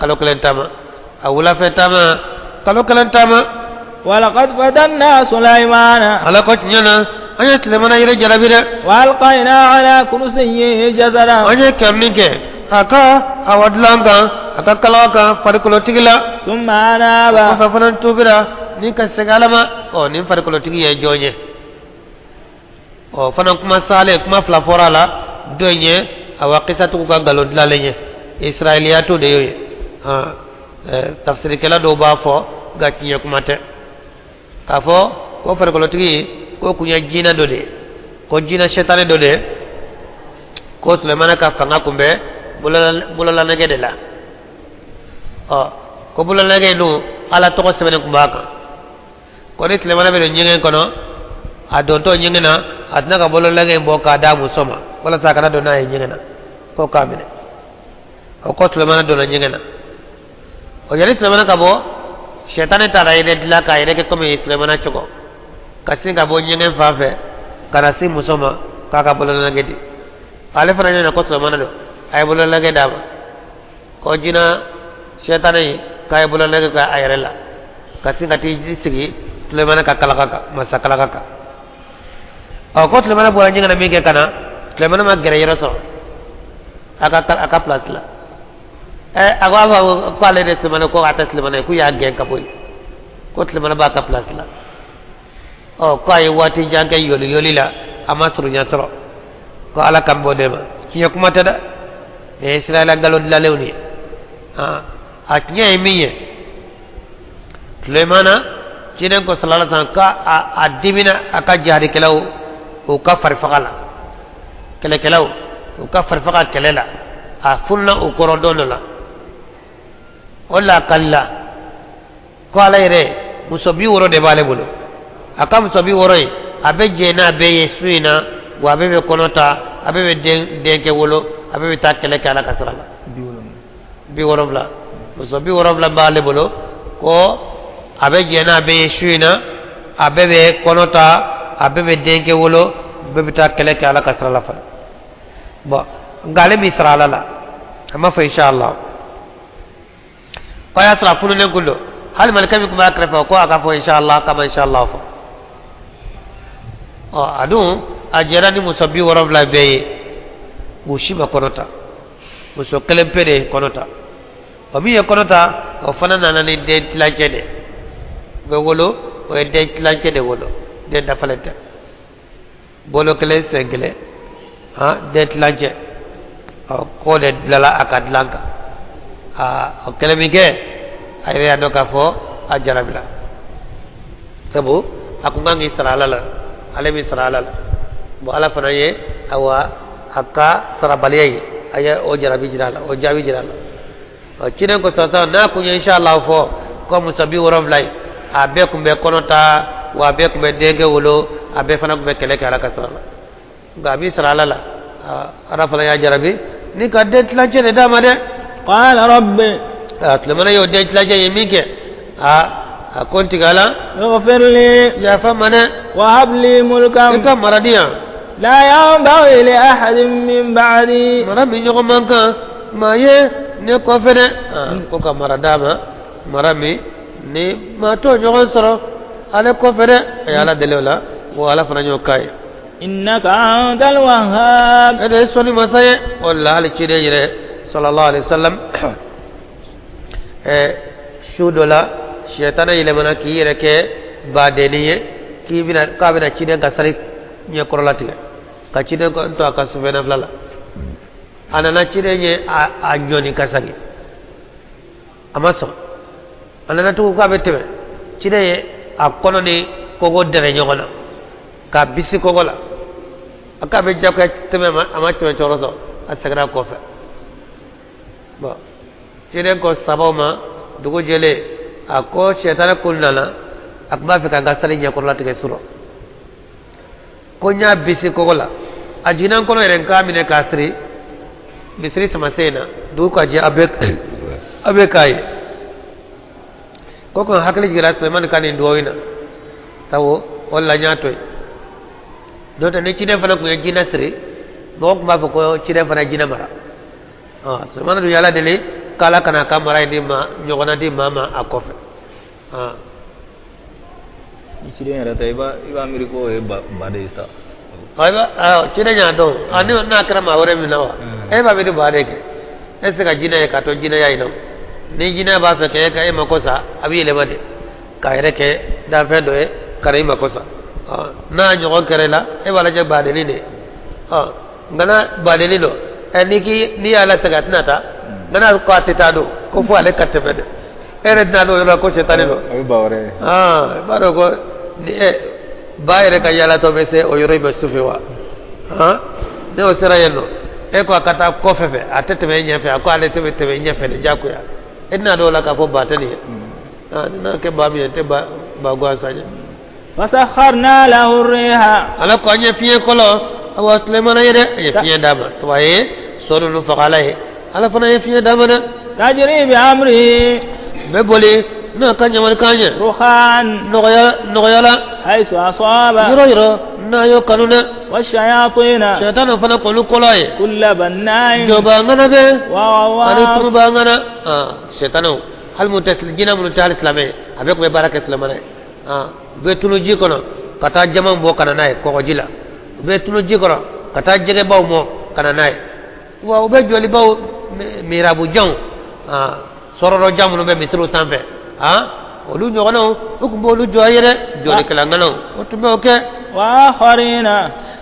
kalo kelen taama, a wulafɛ taama, kalo kelen taama. ولقد فتنا سليمان. Ala ko tiɲɛ na, an ye Sulemana yɛrɛ jarabi dɛ. وألقينا على كرسيه جسدا. An ye kɛrɛnin kɛ a ka awa dilan kan, a ka kalawa kan, farikolotigi la. ثم أناب. Kɔfɛ fana tubira ni ka segin Ala ma. Ɔ, nin farikolotigi ye jɔn ye? Ɔ, fana kuma salen, kuma fila fɔra a la. Dɔ in ye awa kisatigiw ka nkalon dilanlen ye, israiliyatu de y'o ye. Tafsirikɛla dɔw b'a fɔ, nka tiɲɛ kuma tɛ k'a fɔ ko farikolotigi ko kun ye jinɛ dɔ de ye, ko jinɛ sɛtanɛ dɔ de ye, ko Sulemana ka fanga kun bɛ bololanɛgɛ de la. Ɔ, ko bololanɛgɛ in dun, Ala tɔgɔ sɛbɛnnen kun b'a kan, ko ni Sulemana bɛ don ɲɛgɛn kɔnɔ, a dontɔ ɲɛgɛn na, a tɛna ka bololanɛgɛ in bɔ k'a d'a muso ma walasa a kana don n'a ye ɲɛgɛn na ko k'a minɛ. O ko Sulemana donna ɲɛgɛn na, o yanni Sulemana ka bɔ, sɛtanɛ taara yɛrɛ dilan k'a yɛrɛ kɛ komi Sulemana cogo, ka sin ka bɔ ɲɛgɛn fan fɛ ka na se muso ma k'a ka bololanɛgɛ di. Ale fana ɲɛna ko Sulemana don, a ye bololanɛgɛ d'a ma. Ko jinɛ sɛtanɛ in k'a ye bololanɛgɛ kɛ a yɛrɛ la ka sin ka t'i sigi Sulemana ka kalaka kan, masa kalaka kan. Ɔ, ko Sulemana bɔra ɲɛgɛn na min kɛ ka na, Sulemana ma gɛrɛ yɔrɔ sɔrɔ a ka place la. Ɛ, a ko a fɔ ko ale de Sulemana, ko a tɛ Sulemana ye, k'u y'a gɛn ka bɔ yen, ko Sulemana b'a ka place la. Ɔ, ko a ye waati jan kɛ yoli yoli la, a ma surunya sɔrɔ, ko Ala kan bɔ de ma. Tiɲɛ kuma tɛ dɛ, nin ye Israɛla nkalon dilanlenw de ye. A tiɲɛ ye min ye, Sulemana, ciden ko sallallahu alaihi wasallam ka a dimina a ka jihadikɛlaw u ka farifaga la, kɛlɛkɛlaw u ka farifaga kɛlɛ la, a fununa u kɔrɔ don dɔ la. O la a kalila ko Ala yɛrɛ, muso 60 de b'ale bolo. A ka muso 60 ye, a bɛ jɛ n'a bɛɛ ye su in na, wa a bɛɛ bɛ kɔnɔ ta, a bɛɛ bɛ den denkɛ wolo, a bɛɛ bɛ taa kɛlɛ kɛ Ala ka sira la. 70, muso 70 b'ale bolo, ko a bɛ jɛ n'a bɛɛ ye su in na, a bɛɛ bɛ kɔnɔ ta, a bɛɛ bɛ denkɛ wolo, bɛɛ bɛ taa kɛlɛ kɛ Ala ka sira la fana. Bon, nka ale b'i sara Ala la, a ma fɔ inshallah. Ko a y'a sɔrɔ a fununen kun don, hali malikɛ min tun b'a kɛrɛfɛ, ko a ka fɔ inshallah kama inshallah fɔ. Ɔ, a dun a jɛra ni muso 70 bɛɛ ye, u si ma kɔnɔ ta, muso kelen pe de ye kɔnɔ ta. O min ye kɔnɔ ta, o fana nana ni den tilancɛ de bɛ wolo, o ye den tilancɛ de wolo, den dafalen tɛ, bolo kelen, sen kelen, han, den tilancɛ. Ɔ, k'o de bilala a ka dilan kan. Aa, o kɛlen min kɛ, a yɛrɛ y'a dɔn k'a fɔ a jarabila, sabu a kun kan k'i sara Ala la, ale b'i sara Ala la. Bon, Ala fana ye awa a ka sarabaliya ye, a ye o jarabi jira a la, o jaabi jira a la. Ɔ, ciden ko sisan, n'a kun ye inshallah fɔ ko muso 70 ye, a bɛɛ kun bɛ kɔnɔ ta, wa a bɛɛ kun bɛ denkɛ wolo, a bɛɛ fana kun bɛ kɛlɛ kɛ Ala ka sira la. Nka a b'i sara Ala la, Ala fana y'a jarabi ni ka den tilancɛ de d'a ma dɛ. قال رب Sulemana y'o den tilancɛ ye min kɛ, aa, a ko n tigi Ala, اغفر لي yafa ma dɛ, وهب لي ملكا i ka mara di yan لا ينبغي لأحد من بعدي. Mara min ɲɔgɔn man kan maa ye ne kɔfɛ dɛ. Ko ka mara d'a ma, mara min ni maa t'o ɲɔgɔn sɔrɔ ale kɔfɛ dɛ. A ye Ala deli o la, wa Ala fana y'o k'a ye. إنك أنت الوهاب. E de ye sɔnni masa ye. O de la, hali ciden yɛrɛ sallallahu alaihi wasallam, su dɔ la, sɛtanɛ yɛlɛmana k'i yɛrɛ kɛ badenni ye, k'i bɛna k'a bɛna ciden ka sari ɲɛkɔrɔla tigɛ ka ciden to a ka sufɛ nafila la. A nana, ciden ye a ɲɔni ka sagi, a ma sɔn. A nana tugun k'a bɛ tɛmɛ, ciden ye a kɔnɔ ni kogo dɛrɛ ɲɔgɔn na k'a bisi kogo la. A k'a bɛ jagoya tɛmɛ, a ma tɛmɛ cɔrɔ sɔrɔ, a seginna kɔfɛ. Bon, ciden ko sabaw ma dugu jɛlen, a ko sɛtanɛ ko nana, a tun b'a fɛ ka n ka sali ɲɛkɔrɔla tigɛ surɔ, ko n y'a bisi kogo la, a jiginna n kɔnɔ yɛrɛ, n k'a minɛ k'a siri misiri tamasen na, dugu ka jɛ, a bɛ k'a ye. Ko ko hakili jiginna Sulemani ka nin dugawu in na, sabu o la n y'a to yen. N'o tɛ, ni ciden fana tun ye jinɛ siri, mɔgɔ tun b'a fɔ ko ciden fana ye jinɛ mara. Sulemani dun ye Ala deli k'Ala kana ka mara in di ma ɲɔgɔnna di maa ma a kɔfɛ. Ni ciden yɛrɛ tɛ, i b'a miiri ko o ye ba de ye sa. Ayiwa, ciden y'a dɔn a ni n'a kɛra maa wɛrɛ min na wa, e b'a miiri ba de kɛ. E tɛ se ka jinɛ ye k'a to jinɛya in na. Ni jinɛ b'a fɛ k'e ka e mako sa, a bɛ yɛlɛma de k'a yɛrɛ kɛ danfɛn dɔ ye ka na i mako sa. N'a ɲɔgɔn kɛra i la, e b'a lajɛ badennin de. Nka n'a badennin don ɛ, n'i k'i n'i y'a lasegin, a tɛna taa. Nka n'a ko a tɛ taa don ko fo ale ka tɛmɛ dɛ, e yɛrɛ tɛna dɔn o yɔrɔ la ko sɛtanɛ don. O ye ba wɛrɛ ye. I b'a dɔn ko ni ɛ ba yɛrɛ ka yaalatɔ bɛ se o yɔrɔ in bɛ sufɛ wa? Ne o sera yen nɔ, e ko a ka taa kɔfɛ fɛ, a tɛ tɛmɛ e ɲɛfɛ, a ko ale tɛ tɛmɛ e ɲɛfɛ de diyagoya. E tɛna dɔn o la k'a fɔ ba tɛ nin ye. Ni n'a kɛ ba min ye, n tɛ ba ba gansan ye. فسخرنا له الريح. Ala ko an ye fiɲɛ kɔlɔ awa Sulemana ye dɛ, an ye fiɲɛ d'a ma. Sabu a ye so ninnu faga Ala ye, Ala fana ye fiɲɛ d'a ma dɛ. تجري بأمره. Bɛ boli n'a ka ɲamalikan ye. رخاء. Nɔgɔya nɔgɔya la. حيث أصاب. Yɔrɔ yɔrɔ n'a y'o kanu dɛ. والشياطين. Sɛtanɛ fana k'olu kɔlɔ ye. كل بناء. Jɔba ŋana bɛ ani وغواص. Kunuba ŋana. Sɛtanɛw, hali mun tɛ jinɛ, minnu tɛ hali silamɛ ye, a bɛɛ tun bɛ baara kɛ silamɛ ye. U bɛ tunu ji kɔnɔ ka taa jama bɔ ka na n'a ye kɔgɔji la, u bɛ tunu ji kɔnɔ ka taa jɛgɛbaw mɔ ka na n'a ye, wa u bɛ jɔlibaw, mirabujanw, sɔrɔdɔjan minnu bɛ misiriw sanfɛ, olu ɲɔgɔnnaw, u tun b'olu jɔ a ye dɛ, jɔlikɛla ŋanaw, o tun bɛ o kɛ. وآخرين.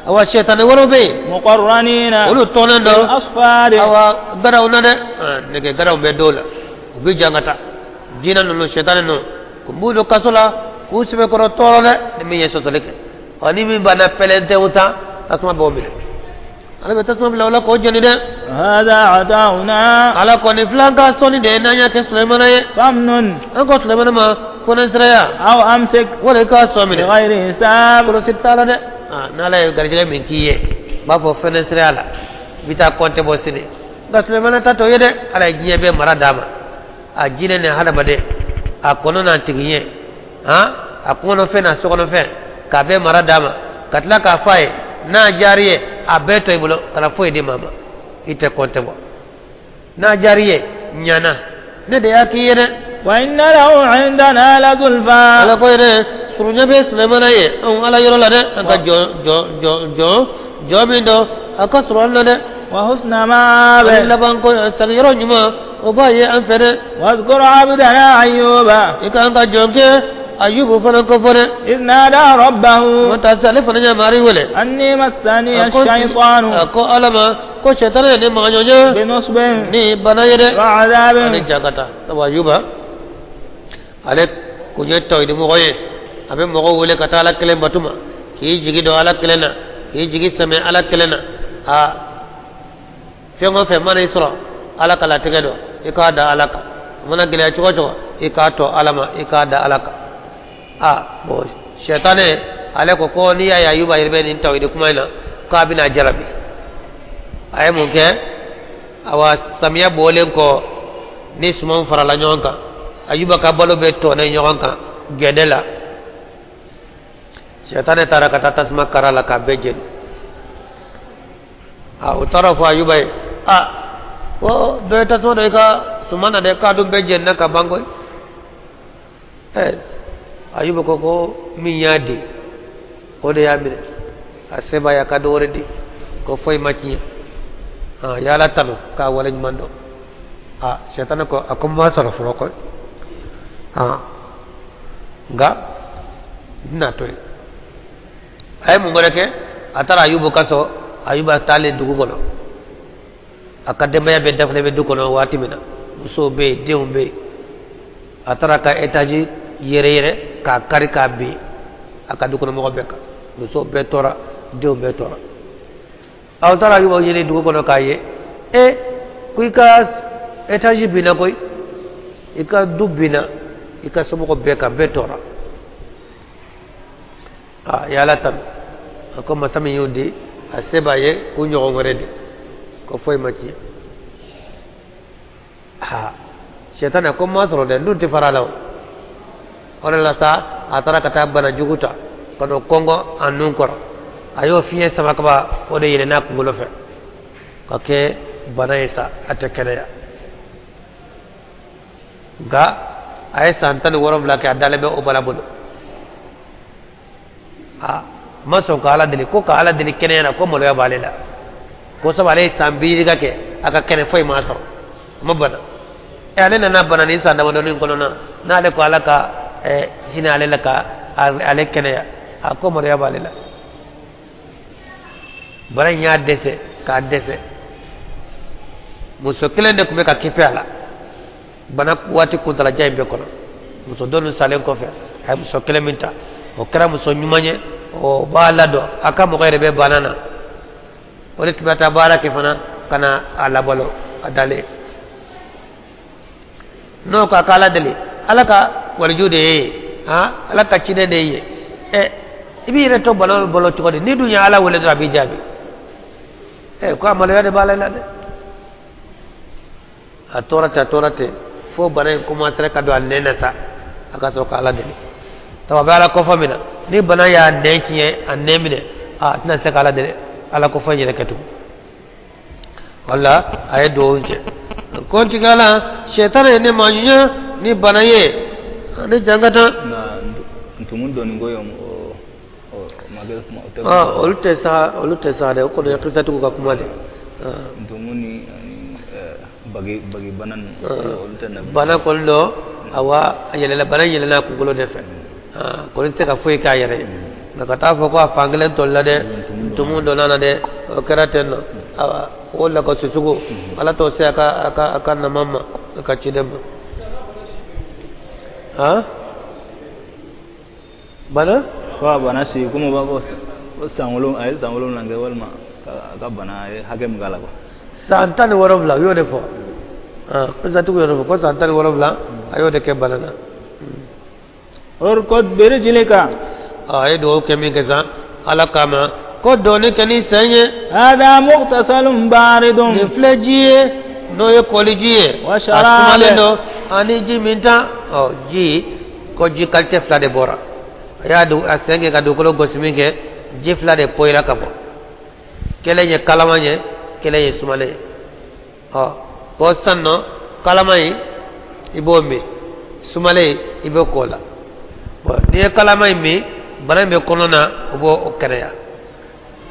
Awa, sɛtanɛ wɛrɛw bɛ yen. مقرنين. Olu tɔnnen في don. الأصفاد. Awa, garaw na dɛ, nɛgɛ garaw bɛ dɔw la, u bɛ jan ka taa. Jinɛ ninnu, sɛtanɛ ninnu kun b'u don kaso la k'u sɛbɛkɔrɔ tɔɔrɔ dɛ. Ni min ye sɔsɔli kɛ, ɔ ni min banna pɛlɛntɛw ta, tasuma b'o minɛ, Ala bɛ tasuma bila o la k'o jeni dɛ. هذا عطاؤنا. Ala kɔni filan ka sɔnni de ye n'an y'a kɛ Sulemana ye. فامنن. An ko Sulemana ma fɔnɛsiraya. أو أمسك. Wala i k'a sɔn minɛ. بغير حساب. Kɔlɔsi t'a la dɛ. N'Ala ye garijɛgɛ min k'i ye, n b'a fɔ fɛnɛsiraya la, i bɛ taa kɔnte bɔ sini. Nka Sulemana ta t'o ye dɛ. Ala ye diɲɛ bɛɛ mara d'a ma, a jinɛ ni hadamaden, a kɔnɔ n'a tigi ɲɛ, a kɔnɔfɛn n'a sokɔnɔfɛn, k'a bɛɛ mara d'a ma, ka tila k'a fɔ a ye n'a diyar'i ye, a bɛɛ to i bolo, kana foyi di maa ma, i tɛ kɔnte bɔ. N'a diyar'i ye, ɲana ne de y'a k'i ye dɛ. وإن له عندنا لزلفى. Ala ko yɛrɛ surunya bɛ Sulemana ye anw Ala yɔrɔ la dɛ, an ka jɔ jɔ jɔ jɔ jɔ min dɔn, a ka sɔrɔ an na dɛ. وحسن مآب. Ani laban ko sagiyɔrɔ ɲuman, o b'a ye an fɛ dɛ. واذكر عبدنا أيوب. I ka an ka jɔn kɛ Ayubu fana ko fɔ dɛ. إذ نادى ربه. O ta se, ale fana ɲɛ mari wele. أني مسني A ko الشيطان. A ko Ala ma ko sɛtanɛ ye ne magaɲɔgɔn بنصب. ni bana ye dɛ. وعذاب. Ani jakata. Sabu Ayuba ale kun ye tawhidi mɔgɔ ye, a bɛ mɔgɔw wele ka taa Ala kelen bato ma, k'i jigi don Ala kelen na, k'i jigi sɛmɛ Ala kelen na. A fɛn o fɛn mana i sɔrɔ, Ala ka latigɛ don, i k'a da Ala kan. A mana gɛlɛya cogo o cogo, i k'a to Ala ma, i k'a da Ala kan. A bon, sɛtanɛ ale ko ko n'i y'a ye Ayuba yɛrɛ bɛ nin tawhidi kuma in na, k'a bɛna jarabi. A ye mun kɛ? Awa, samiya bɔlen kɔ ni sumanw farala ɲɔgɔn kan, Ayuba ka balo bɛ tɔnɛ ɲɔgɔn kan gɛdɛ la, sɛtanɛ taara ka taa tasuma kara la k'a bɛɛ jeni. A o taara fɔ Ayuba ye, a ko dɔ ye tasuma dɔ i ka suman na dɛ, k'a dun bɛɛ jenina ka ban koyi. Ɛ, Ayuba ko ko min y'a di, o de y'a minɛ, a seba ye, a ka dɔ wɛrɛ di, ko foyi ma tiɲɛ. A y'Ala tanu k'a waleɲuman dɔn. A sɛtanɛ ko a ko n m'a sɔrɔ fɔlɔ koyi, nka n tɛna to yen. A ye mun wɛrɛ kɛ? A taara Ayubu ka so. Ayuba taalen dugu kɔnɔ, a ka denbaya bɛɛ dafalen bɛ du kɔnɔ waati min na, musow bɛ yen, denw bɛ yen, a taara ka étage yɛrɛyɛrɛ k'a kari k'a bin a ka du kɔnɔ mɔgɔ bɛɛ kan, muso bɛɛ tɔɔra, denw bɛɛ tɔɔra. Aw taara Ayuba ɲini dugu kɔnɔ k'a ye. E ko i ka étage binna koyi, i ka du binna i ka somɔgɔw bɛɛ kan, bɛɛ tɔɔra. A ye Ala tanu, a ko masa min y'o di, a se b'a ye k'u ɲɔgɔn wɛrɛ di, ko foyi ma tiɲɛ. Ha, sɛtanɛ ko ma sɔrɔ dɛ, n dun tɛ fara a la. O o de la sa, a taara ka taa bana jugu ta ka n'o kɔngɔ a nun kɔrɔ. A y'o fiɲɛ sama kaba, o de yɛlɛnna a kunkolo fɛ ka kɛ bana ye sa, a tɛ kɛnɛya. Nka a ye san 17 kɛ, a dalen bɛ o bana bolo. A ma sɔn ka Ala deli, ko ka Ala deli kɛnɛya na, ko maloya b'ale la, ko sabu ale ye san bi yirika kɛ a ka kɛnɛ, foyi m'a sɔrɔ, a ma bana. Ɛ, ale nana bana nin san damadɔni in kɔnɔna n'ale ko Ala ka hinɛ ale la ka ale kɛnɛya, a ko maloya b'ale la. Bana in y'a dɛsɛ k'a dɛsɛ. Muso kelen de tun bɛ ka kipe a la bana waati kuntalajan in bɛɛ kɔnɔ. Muso dɔ salen kɔfɛ, a ye muso kelen min ta, o kɛra muso ɲuman ye, o b'a ladɔn a ka mɔgɔ yɛrɛ bɛ bana na. O de tun bɛ taa baara kɛ fana ka na a labalo a dalen. N'o ko a ka Ala deli, Ala ka waliju de ye, han, Ala ka ciden de ye. Ɛ, i b'i yɛrɛ to balo bolo cogo di? N'i dun ye Ala wele dɔrɔn, a b'i jaabi. Ɛ, ko a maloya de b'ale la dɛ. A tora ten, a tora ten, fo bana in commencé ka don a nɛn na sa, a ka sɔrɔ ka Ala deli. Tawa bɛ Ala kɔfɔ min na, ni bana y'a nɛn tiɲɛ, a nɛn minɛ, a tɛna se ka Ala deli, Ala kɔfɔ in yɛrɛ kɛ tugun. Wala a ye dugawu kɛ ko n tigi Ala, sɛtanɛ ye ne maa ɲuman ni bana ye ani jangata. Ntumu dɔɔni ko ye o ma kɛ kuma o tɛ. Olu tɛ sa, olu tɛ sa dɛ. O kɔni ye kisatigiw ka kuma de. Ntumu ni ani bagi bagi bana ninnu, olu tɛ na. Bana kɔni dɔ, awa, a yɛlɛla, bana yɛlɛla a kunkolo de fɛ, kɔni tɛ se ka foyi k'a yɛrɛ ye. Nka ka taa fɔ ko a fan kelen tolila dɛ, ntumu donna na dɛ, o kɛra ten nɔ. Awa, o lakɔsi sugu, Ala t'o se a ka nama ma, a ka ciden ma. Han, bana. Ko a bana si komi u b'a fɔ ko san wolon, a ye san 7 kɛ, walima a ka bana a ye hakɛ min k'a la quoi. San 17, u y'o de fɔ. Kisatigiw y'o de fɔ ko san 17, a y'o de kɛ bana na. اركض برجلك. A ye dugawu kɛ min kɛ sa, Ala kama ko dɔɔni kɛ ni sen ye. هذا مغتسل بارد. Nin filɛ ji ye, n'o ye kɔliji ye. Wa a sharab. Sumalen don ani ji min ta. Ɔ, ji ko ji qualité fila de bɔra. A y'a a sen kɛ ka dugukolo gosi min kɛ, ji fila de poyira ka bɔ. Kelen ye kalaman ye, kelen ye sumalen ye. Ɔ, ko sisan nɔ, kalaman in i b'o min, sumalen i b'o k'o la. Bon, n'i ye kalaman in min, bana in bɛ kɔnɔ na, o b'o o kɛnɛya.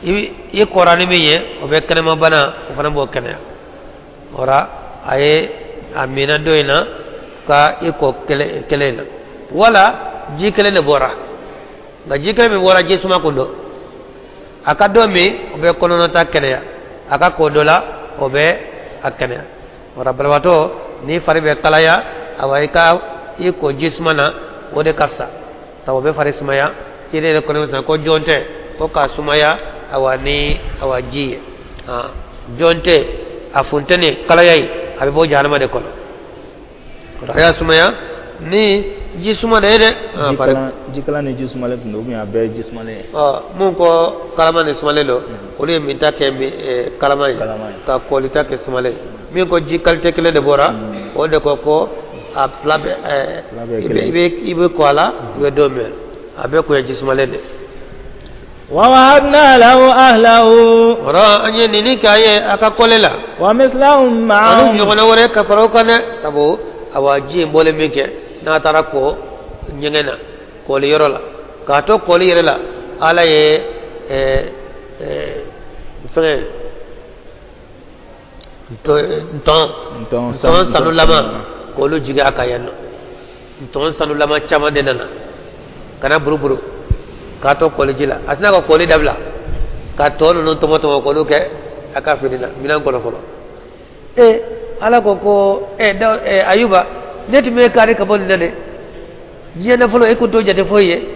I kɔra ni min ye, o bɛ kɛnɛma bana, o fana b'o kɛnɛya. O la, a ye a minna dɔ in na ka i kɔ kelen kelen na, wala ji kelen de bɔra. Nka ji kelen min bɔra, ji suma kun don. A ka dɔ min, o bɛ kɔnɔnata kɛnɛya. A ka ko dɔ la, o bɛ a kɛnɛya. O la, banabaatɔ n'i fari bɛ kalaya, awa, i ka i ko ji suma na, o de ka fisa, sabu o bɛ fari sumaya. Ciden yɛrɛ kɔni sisan ko jɔn tɛ ko k'a sumaya, awa, ni awa ji ye. Jɔn tɛ a funteni kalaya ye, a bɛ bɔ jahanama de kɔnɔ. A y'a sumaya ni ji suma de ye dɛ. Jikalan ni ji sumalen tun don ou bien a bɛɛ ye ji sumalen ye? Ɔ, mun ko kalama ni sumalen don, olu ye min ta kɛ kalama ye, ka kɔlita kɛ sumalen ye. Min ko ji qualité kelen de bɔra, o de ko ko a fila bɛ, i bɛ kɔ a la, i bɛ don min, a bɛɛ kun ye ji sumalen de. ووهبنا له أهله. O an ye nin k'a ye a ka kɔle la. ومثلهم ani معهم. Ɲɔgɔnna wɛrɛ ka fara o kan dɛ. Sabu awa, ji in bɔlen min kɛ, n'a taara ko ɲɛgɛn na, kɔli yɔrɔ la, k'a to kɔli yɛrɛ la, Ala ye fɛngɛ ntɔn ntɔn sanulama k'olu jigin a kan yan nɔ. Ntɔn sanulama caman de nana ka na buruburu k'a to kɔliji la. A tɛna ka kɔli dabila ka tɔ ninnu tɔmɔ tɔmɔ k'olu kɛ a ka fini na, minɛn kɔnɔ fɔlɔ. E Ala ko ko ɛ da ɛ Ayuba, ne tun bɛ kari ka bɔ nin na dɛ. Diɲɛ nafolo e ko t'o jate foyi ye.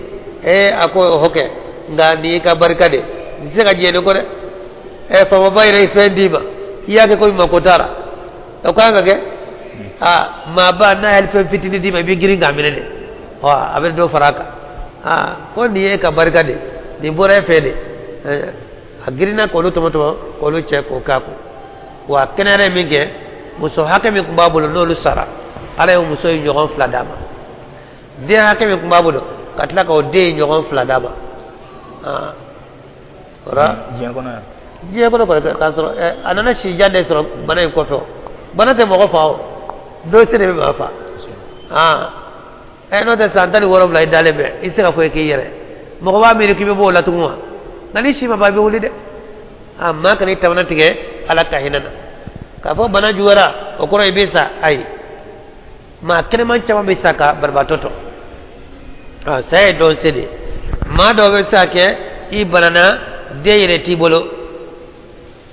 Ee, a ko o kɛ, nka nin y'i ka barika de, n tɛ se ka diɲɛ nin kɔ dɛ. Ɛ, faamaba yɛrɛ ye fɛn d'i ma, i y'a kɛ komi mako t'a la, o kan ka kɛ. Aa, maaba n'a ye fɛn fitinin d'i ma, i bɛ girin k'a minɛ de wa, a bɛ dɔ fara a kan. Aa, ko nin ye e ka barika de, nin bɔra e fɛ de. A girinna k'olu tɔmɔ tɔmɔ k'olu cɛ k'o k'a kun. Wa kɛnɛyara ye min kɛ, muso hakɛ min tun b'a bolo n'olu sara, Ala ye muso in ɲɔgɔn fila d'a ma. Den hakɛ min tun b'a bolo, ka tila k'o den ɲɔgɔn fila d'a ma. Aa, o la diɲɛ kɔnɔ yan. Diɲɛ kɔnɔ kɔni, k'a sɔrɔ a nana si jan de sɔrɔ bana in kɔfɛ. O bana tɛ mɔgɔ fa, o dɔ se de bɛ maa fa. Aa, ɛ, n'o tɛ san 17 i dalen bɛ, i tɛ se ka foyi k'i yɛrɛ. Mɔgɔ b'a miiri k'i bɛ bɔ o la tugun wa? Nka ni si ma ban, i bɛ wuli dɛ. A maa kana i tamana tigɛ Ala ka hinɛ na k'a fɔ bana juguyara, o kɔrɔ i bɛ sa. Ayi, maa kɛnɛman caman bɛ sa ka banabaatɔ to. A saya ye dɔn se de. Maa dɔw bɛ se ka kɛ i banana, den yɛrɛ t'i bolo,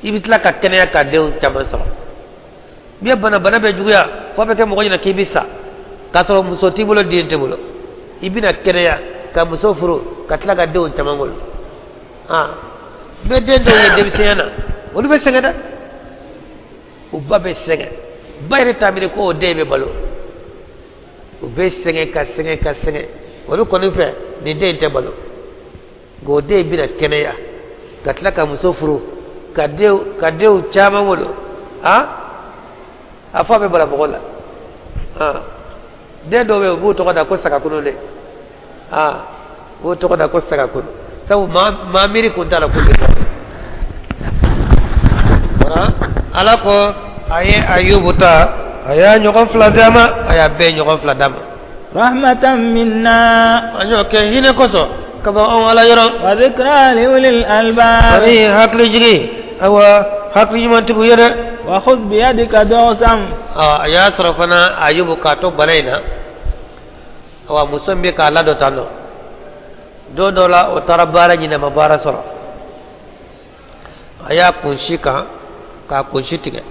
i bɛ tila ka kɛnɛya ka denw caman sɔrɔ. N'i ye bana, bana bɛ juguya fo a bɛ kɛ mɔgɔ ɲɛna k'i bɛ sa, k'a sɔrɔ muso t'i bolo, den t'i bolo, i bɛna kɛnɛya ka muso furu ka tila ka denw caman wolo. Aa, n bɛ den dɔw ye denmisɛnya na, olu bɛ sɛgɛn dɛ, u ba bɛ sɛgɛn, ba yɛrɛ t'a miiri ko o den bɛ balo. U bɛ sɛgɛn ka sɛgɛn ka sɛgɛn, olu kɔni fɛ nin den in tɛ balo, nka o den bɛna kɛnɛya ka tila ka muso furu ka denw caman wolo. A a fɔ a bɛ bala mɔgɔ la. Aa, den dɔw bɛ yen, u b'u tɔgɔ da ko sagakunu de. Aa, u b'u tɔgɔ da ko sagakunu, sabu maa maa miiri kun t'a la k'u bɛ bɔ. Ala ko a ye Ayubu ta, a y'a ɲɔgɔn fila d'a ma, a y'a bɛɛ ɲɔgɔn fila d'a ma. Rahmatan minna. An y'o kɛ hinɛ kosɔn ka bɔ anw Ala yɔrɔ. Wa dhikra li ulil albab. Ani hakili jigin, awa, hakili ɲumantigiw ye dɛ. Wa khudh biyadika dughsan. A y'a sɔrɔ fana Ayubu k'a to bana in na, awa, muso min bɛ k'a ladon tan nɔ, don dɔ la o taara baara ɲini, a ma baara sɔrɔ. A y'a kunsi kan k'a kunsi tigɛ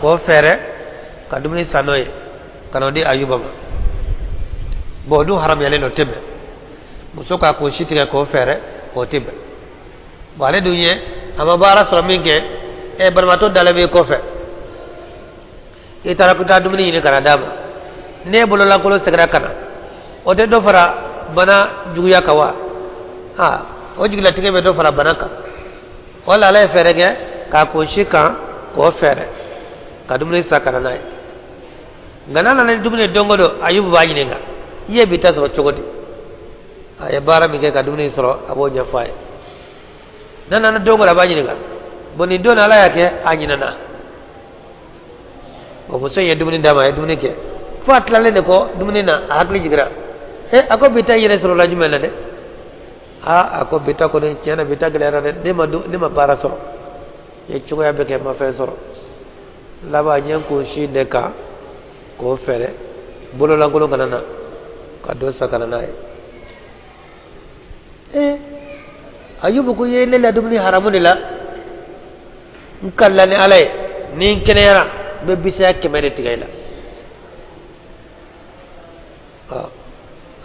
k'o fɛɛrɛ ka dumuni san n'o ye ka n'o di Ayuba ma. Bon, o dun haramuyalen don, o tɛ bɛn. Muso k'a kunsi tigɛ k'o fɛɛrɛ, o tɛ bɛn. Bon, ale dun ye a ma baara sɔrɔ min kɛ, ɛ, banabaatɔ dalen b'i kɔfɛ, i taara ko taa dumuni ɲini ka na d'a ma, n'e bololankolon seginna ka na, o tɛ dɔ fara bana juguya kan wa? Aa, o jigilatigɛ bɛ dɔ fara bana kan. Wala Ala ye fɛɛrɛ kɛ k'a kunsi kan k'o fɛɛrɛ ka dumuni san ka na n'a ye. Nka n'a nana ni dumuni ye don o don, Ayubu b'a ɲininka: i ye bi ta sɔrɔ cogo di? A ye baara min kɛ ka dumuni sɔrɔ, a b'o ɲɛfɔ a ye. N'a nana don o don, a b'a ɲininka. Bon, nin don Ala y'a kɛ a ɲinɛna o. Muso in ye dumuni d'a ma, a ye dumuni kɛ fo a tilalen de kɔ dumuni na, a hakili jiginra. E, a ko bi ta yɛrɛ sɔrɔla jumɛn na dɛ? Aa, a ko bi ta kɔni, tiɲɛ na, bi ta gɛlɛyara dɛ. Ne ma baara sɔrɔ, n ye cogoya bɛɛ kɛ, n ma fɛn sɔrɔ. Laban n ye n kunsi de kan k'o fɛɛrɛ bololankolon kana na ka dɔ san ka na n'a ye. Ee, Ayubu ko i ye ne la dumuni haramu de la. N kalila ni Ala ye, ni n kɛnɛyara, n bɛ bisaya 100 de tigɛ i la.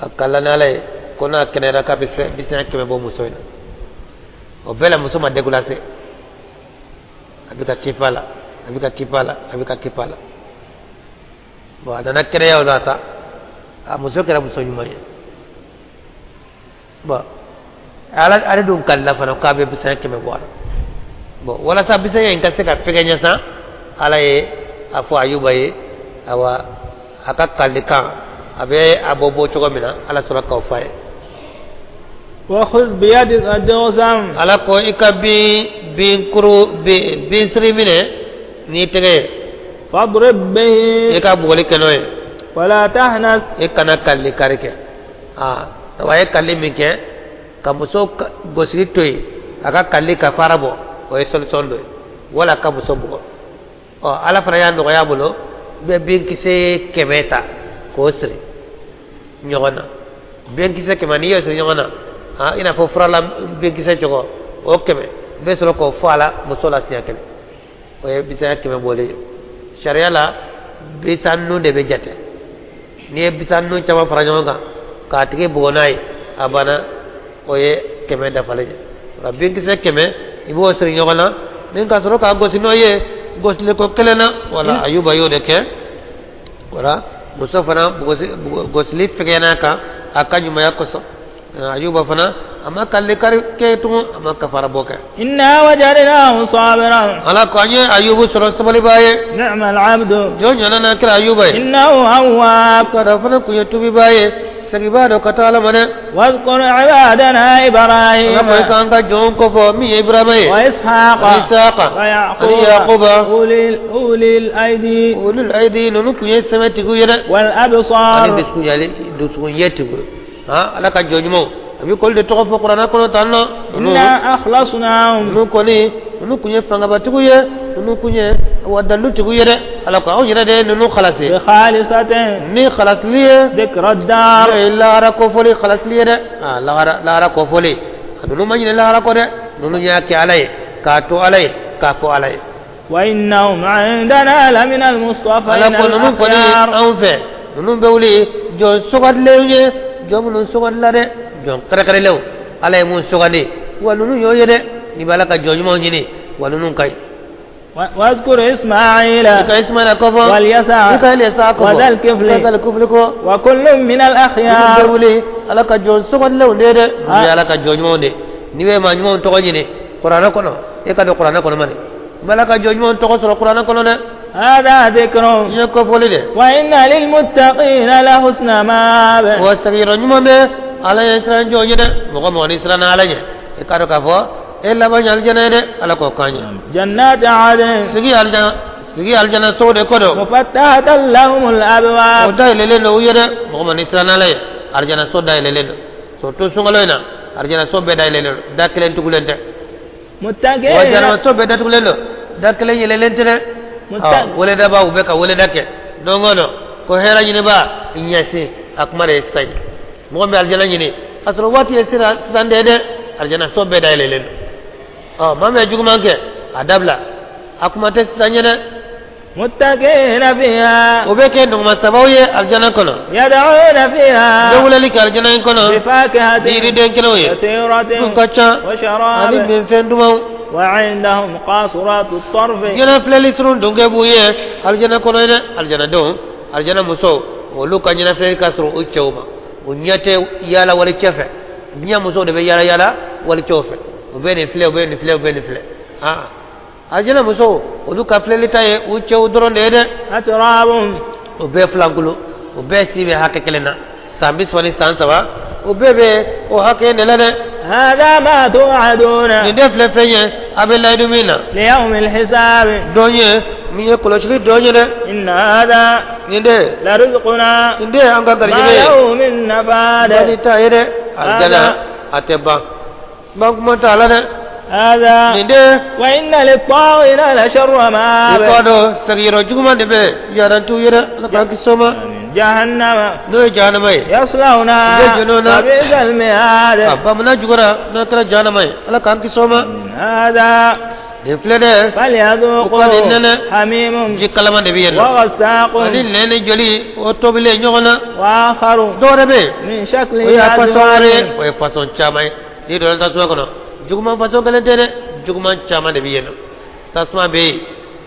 A kalila ni Ala ye ko n'a kɛnɛyara, k'a bɛ bisaya 100 bɔ muso in na. O bɛɛ la, muso ma découragé, a bɛ ka kipa la, a bɛ ka kipa la, a bɛ ka kipa la. Bon, a nana kɛnɛya o la sa, a muso kɛra muso ɲuman ye. Bon, ala ale dun kalila fana k'a bɛ bisaya 100 bɔ a la. Bon, walasa bisaya in ka se ka fɛgɛɲɛ sa, Ala ye a fɔ Ayuba ye, awa, a ka kalikan a bɛ a bɔ bɔ cogo min na, Ala sɔrɔ k'o fɔ a ye. Wa khudh biyadika dughsan. Ala ko i ka bin binkuru bin binsiri minɛ n'i tɛgɛ ye. Fadrib bihi. I ka bugɔli kɛ n'o ye. Wala tahnas. I kana kalili kari kɛ. Aa, a ye kalili min kɛ ka muso gosili to yen, a ka kalili ka fara bɔ, o ye solution dɔ ye wala ka muso bugɔ. Ɔ, Ala fana y'a nɔgɔya a bolo, i bɛ binkisɛ 100 ta k'o siri ɲɔgɔn na. Binkisɛ 100, n'i y'o siri ɲɔgɔn na, i n'a fɔ furala binkisɛ cogo, o 100, i bɛ sɔrɔ k'o fɔ a la muso la siɲɛ kelen, o ye bisaya 100 bɔlen ye. Sariya la, bisa ninnu de bɛ jate. N'i ye bisan ninnu caman fara ɲɔgɔn kan k'a tigi bugɔ n'a ye, a banna, o ye 100 dafalen ye. Nka binkisɛ 100, i b'o siri ɲɔgɔn na ni ka sɔrɔ k'a gosi n'o ye gosiliko kelen na. Wala Ayuba y'o de kɛ. Wala muso fana gosili fɛgɛn'a kan a ka ɲumanya kosɔn. Ayuba fana a ma kalili kari kɛ tugun, a ma kafara bɔ kɛ. إنا وجدناه صابرا. Ala ko an ye Ayubu sɔrɔ sabalibaa ye. نعم العبد. Jɔn ɲana n'a kɛra Ayuba ye. إنه أواب. Ka dɔ fana kun ye tubibaa ye, segibaa dɔ ka taa Ala ma dɛ. واذكر عبادنا إبراهيم Ala ko i k'an ka jɔn kofɔ min ye Ibrahima ye وإسحاق ani Isaka ويعقوب ani Yakuba. أولي الأيدي Ulul aidi, ninnu kun ye sɛbɛtigiw ye dɛ, ani والأبصار. dusukun yali dusukun ɲɛtigiw. Han, Ala ka jɔn ɲumanw, a bɛ k'olu de tɔgɔ fɔ kuranɛ kɔnɔ tan nɔ. Ninnu إنا أخلصناهم. Ninnu kɔni, ninnu kun ye fangabatigiw ye, ninnu kun ye wa dalilutigiw ye dɛ. Ala ko anw yɛrɛ de ye ninnu halasi بخالصة ni halasili ye ذكر الدار. N'o ye lahara kofɔli halasili ye dɛ. Aa, lahara, lahara kofɔli, a ninnu ma ɲinɛ lahara kɔ dɛ. Ninnu y'a kɛ Ala ye, k'a to Ala ye, k'a fɔ Ala ye. وإنهم عندنا لمن المصطفين Ala ko ninnu kɔni الأخيار. anw fɛ, ninnu bɛ wuli jɔn sugandilenw ye, jɔn minnu sugandila dɛ, jɔn kɛrɛkɛrɛlenw, Ala ye mun sugandi, wa ninnu y'o ye dɛ. N'i bɛ Ala ka jɔn ɲumanw ɲini, wa ninnu ka ɲi. واذكر إسماعيل I ka Ismaila kɔfɔ, واليسع i ka Eliyasa kɔfɔ, وذا الكفل. i ka Zalikufili kɔ. وكل من Ninnu bɛ الأخيار. wuli Ala ka jɔn sugandilenw de ye dɛ. Ninnu ye Ala ka jɔn ɲumanw de. N'i bɛ maa ɲumanw tɔgɔ ɲini kuranɛ kɔnɔ, e ka don kuranɛ kɔnɔ mani, i bɛ Ala ka jɔn ɲumanw tɔgɔ sɔrɔ kuranɛ kɔnɔ dɛ. هذا ذكر. N ye kɔfɔli dɛ. وإن للمتقين لحسن مآب. Wa sigiyɔrɔ ɲuman bɛ Ala ye siran jɔn ye dɛ. Mɔgɔ mɔgɔ ni siranna Ala ɲɛ, i k'a dɔn k'a fɔ e laban ye alijana ye dɛ. Ala k'o k'an ye. جنات عدن. Sigi alijana, sigi alijana sow de ko don. مفتحة لهم O الأبواب. dayɛlɛlen don u ye dɛ. Mɔgɔ mɔgɔ ni siranna Ala ye, alijana so dayɛlɛlen don, surtout sunkalo in na, alijana so bɛɛ dayɛlɛlen don, da kelen tugulen tɛ. Wa متكئين jahanama so bɛɛ datugulen don, da kelen yɛlɛlen tɛ dɛ. Ɔ, weledaba, u bɛ ka weleda kɛ don o don ko hɛrɛ ɲiniba i ɲɛsin. A kuma de ye sisan ye, mɔgɔ min bɛ alijana ɲini, k'a sɔrɔ waati ye sisan sisan de ye dɛ. Alijana so bɛɛ dayɛlɛlen don. Ɔ, maa min ye juguman kɛ, a dabila, a kuma tɛ sisan ye dɛ. متكئين فيها. O bɛ kɛ nɔgɔma sabaw ye alijana kɔnɔ. يدعون U bɛ فيها weleli kɛ alijana in kɔnɔ بفاكهة ni yiriden kɛnɛw ye كثيرة mun ka ca ani وشراب. minfɛn dumanw. وعندهم قاصرات الطرف. Ɲɛna filɛli surun donkɛ b'u ye alijana kɔnɔ ye dɛ. Alijanadenw, alijana musow, olu ka ɲɛna filɛli ka sɔrɔ u cɛw ma, u ɲɛ tɛ yaala wali cɛ fɛ. Diɲɛ musow de bɛ yaala yaala wali cɛw fɛ, u bɛ nin filɛ, u bɛ nin filɛ, u bɛ nin filɛ. Aa, alijana musow, olu ka filɛli ta ye u cɛw dɔrɔn de ye dɛ. أتراب. U bɛɛ filankolo, u bɛɛ si bɛ hakɛ kelen na, san 30 ni san 3, u bɛɛ bɛ o hakɛ de la dɛ. هذا ما توعدون Nin de filɛ fɛn ye a bɛ layidu min na ليوم الحساب. don ye min ye kɔlɔsili don ye dɛ. إن هذا Nin de لرزقنا nin de ye an ka ما garijɛgɛ ye له من نفاد. bani ta ye dɛ. Alijana a tɛ ban, ban kuma t'a la dɛ. هذا Nin de وإن للطاغين لشر i مآب. k'a dɔn sigiyɔrɔ juguman de bɛ yarantu ye dɛ. Ala k'an kisi o ma. جهنم. N'o ye jahanama ye. يصلونها يجنون. فبئس المهاد. A bamana jugura n'a kɛra jahanama ye, Ala k'an kisi o ma. هذا Nin filɛ dɛ, فليذوقوا وقال إننا حميم ji kalama de bɛ yen nɔ وغساق ani nɛn ni joli, o tobilen ɲɔgɔn na. وآخر Dɔw wɛrɛ bɛ yen من شكله o ye fasɔn wɛrɛ ye, أزواج. o ye fasɔn caman ye. N'i donna tasuma kɔnɔ, juguman fasɔn kelen tɛ dɛ, juguman caman de bɛ yen nɔ. Tasuma bɛ yen,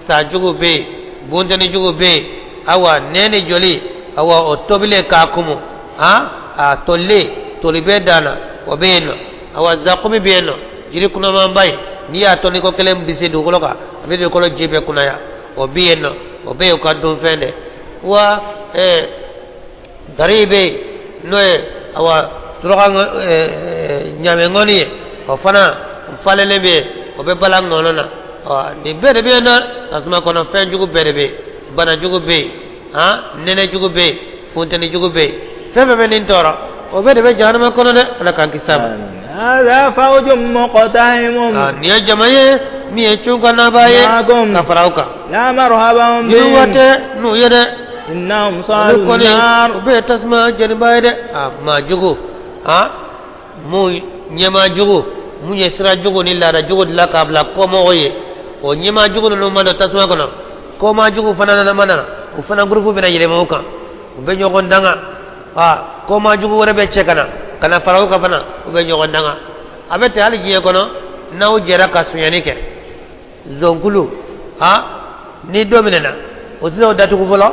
sajugu bɛ yen, buntɛni jugu bɛ yen, awa nɛn ni joli, awa o tobilen k'a kumu, han, a tolilen toli bɛ dan na, o bɛ yen nɔ. Awa zakumi bɛ yen nɔ, jiri kunamanba ye, n'i y'a tɔni ko kelen bisi dugukolo kan, a bɛ dugukolo ji bɛɛ kunaya, o bɛ yen nɔ. O bɛɛ y'u ka dunfɛn dɛ. Wa dari bɛ yen, n'o ye awa suraka ɲamɛ ŋɔni ye, o fana falenlen bɛ yen, o bɛ bala ŋɔnɔ na. Ɔ, nin bɛɛ de bɛ yen nɔ tasuma kɔnɔ. Fɛn jugu bɛɛ de bɛ yen, bana jugu bɛ yen, han, nɛnɛ jugu bɛ yen, funteni jugu bɛ yen, fɛn fɛn bɛ nin tɔɔrɔ, o bɛɛ de bɛ jahanama kɔnɔ dɛ. Ala k'an kisi a ma. هذا فوج مقتحم. Aa, nin ye jama ye min ye cun ka naba ye معكم. ka fara aw kan. لا مرحبا Yiriwa بهم. tɛ n'u ye dɛ. إنهم Olu صالوا kɔni النار. u bɛɛ ye tasuma jeniba ye dɛ. A maa jugu, a mun ɲɛmaa jugu, mun ye sira jugu ni laada jugu dilan k'a bila kɔmɔgɔw ye, o ɲɛmaa jugu ninnu ma don tasuma kɔnɔ, kɔmaa jugu fana nana ma na, o fana gurupu bɛna yɛlɛma o kan. U bɛ ɲɔgɔn danga. Aa, koma jugu wɛrɛ bɛ cɛ ka na ka na fara o kan fana, u bɛ ɲɔgɔn danga. A bɛ ten hali diɲɛ kɔnɔ, n'aw jɛra ka sonyani kɛ zonkulu, ha, ni dɔ minɛna, o tɛna o datugu fɔlɔ,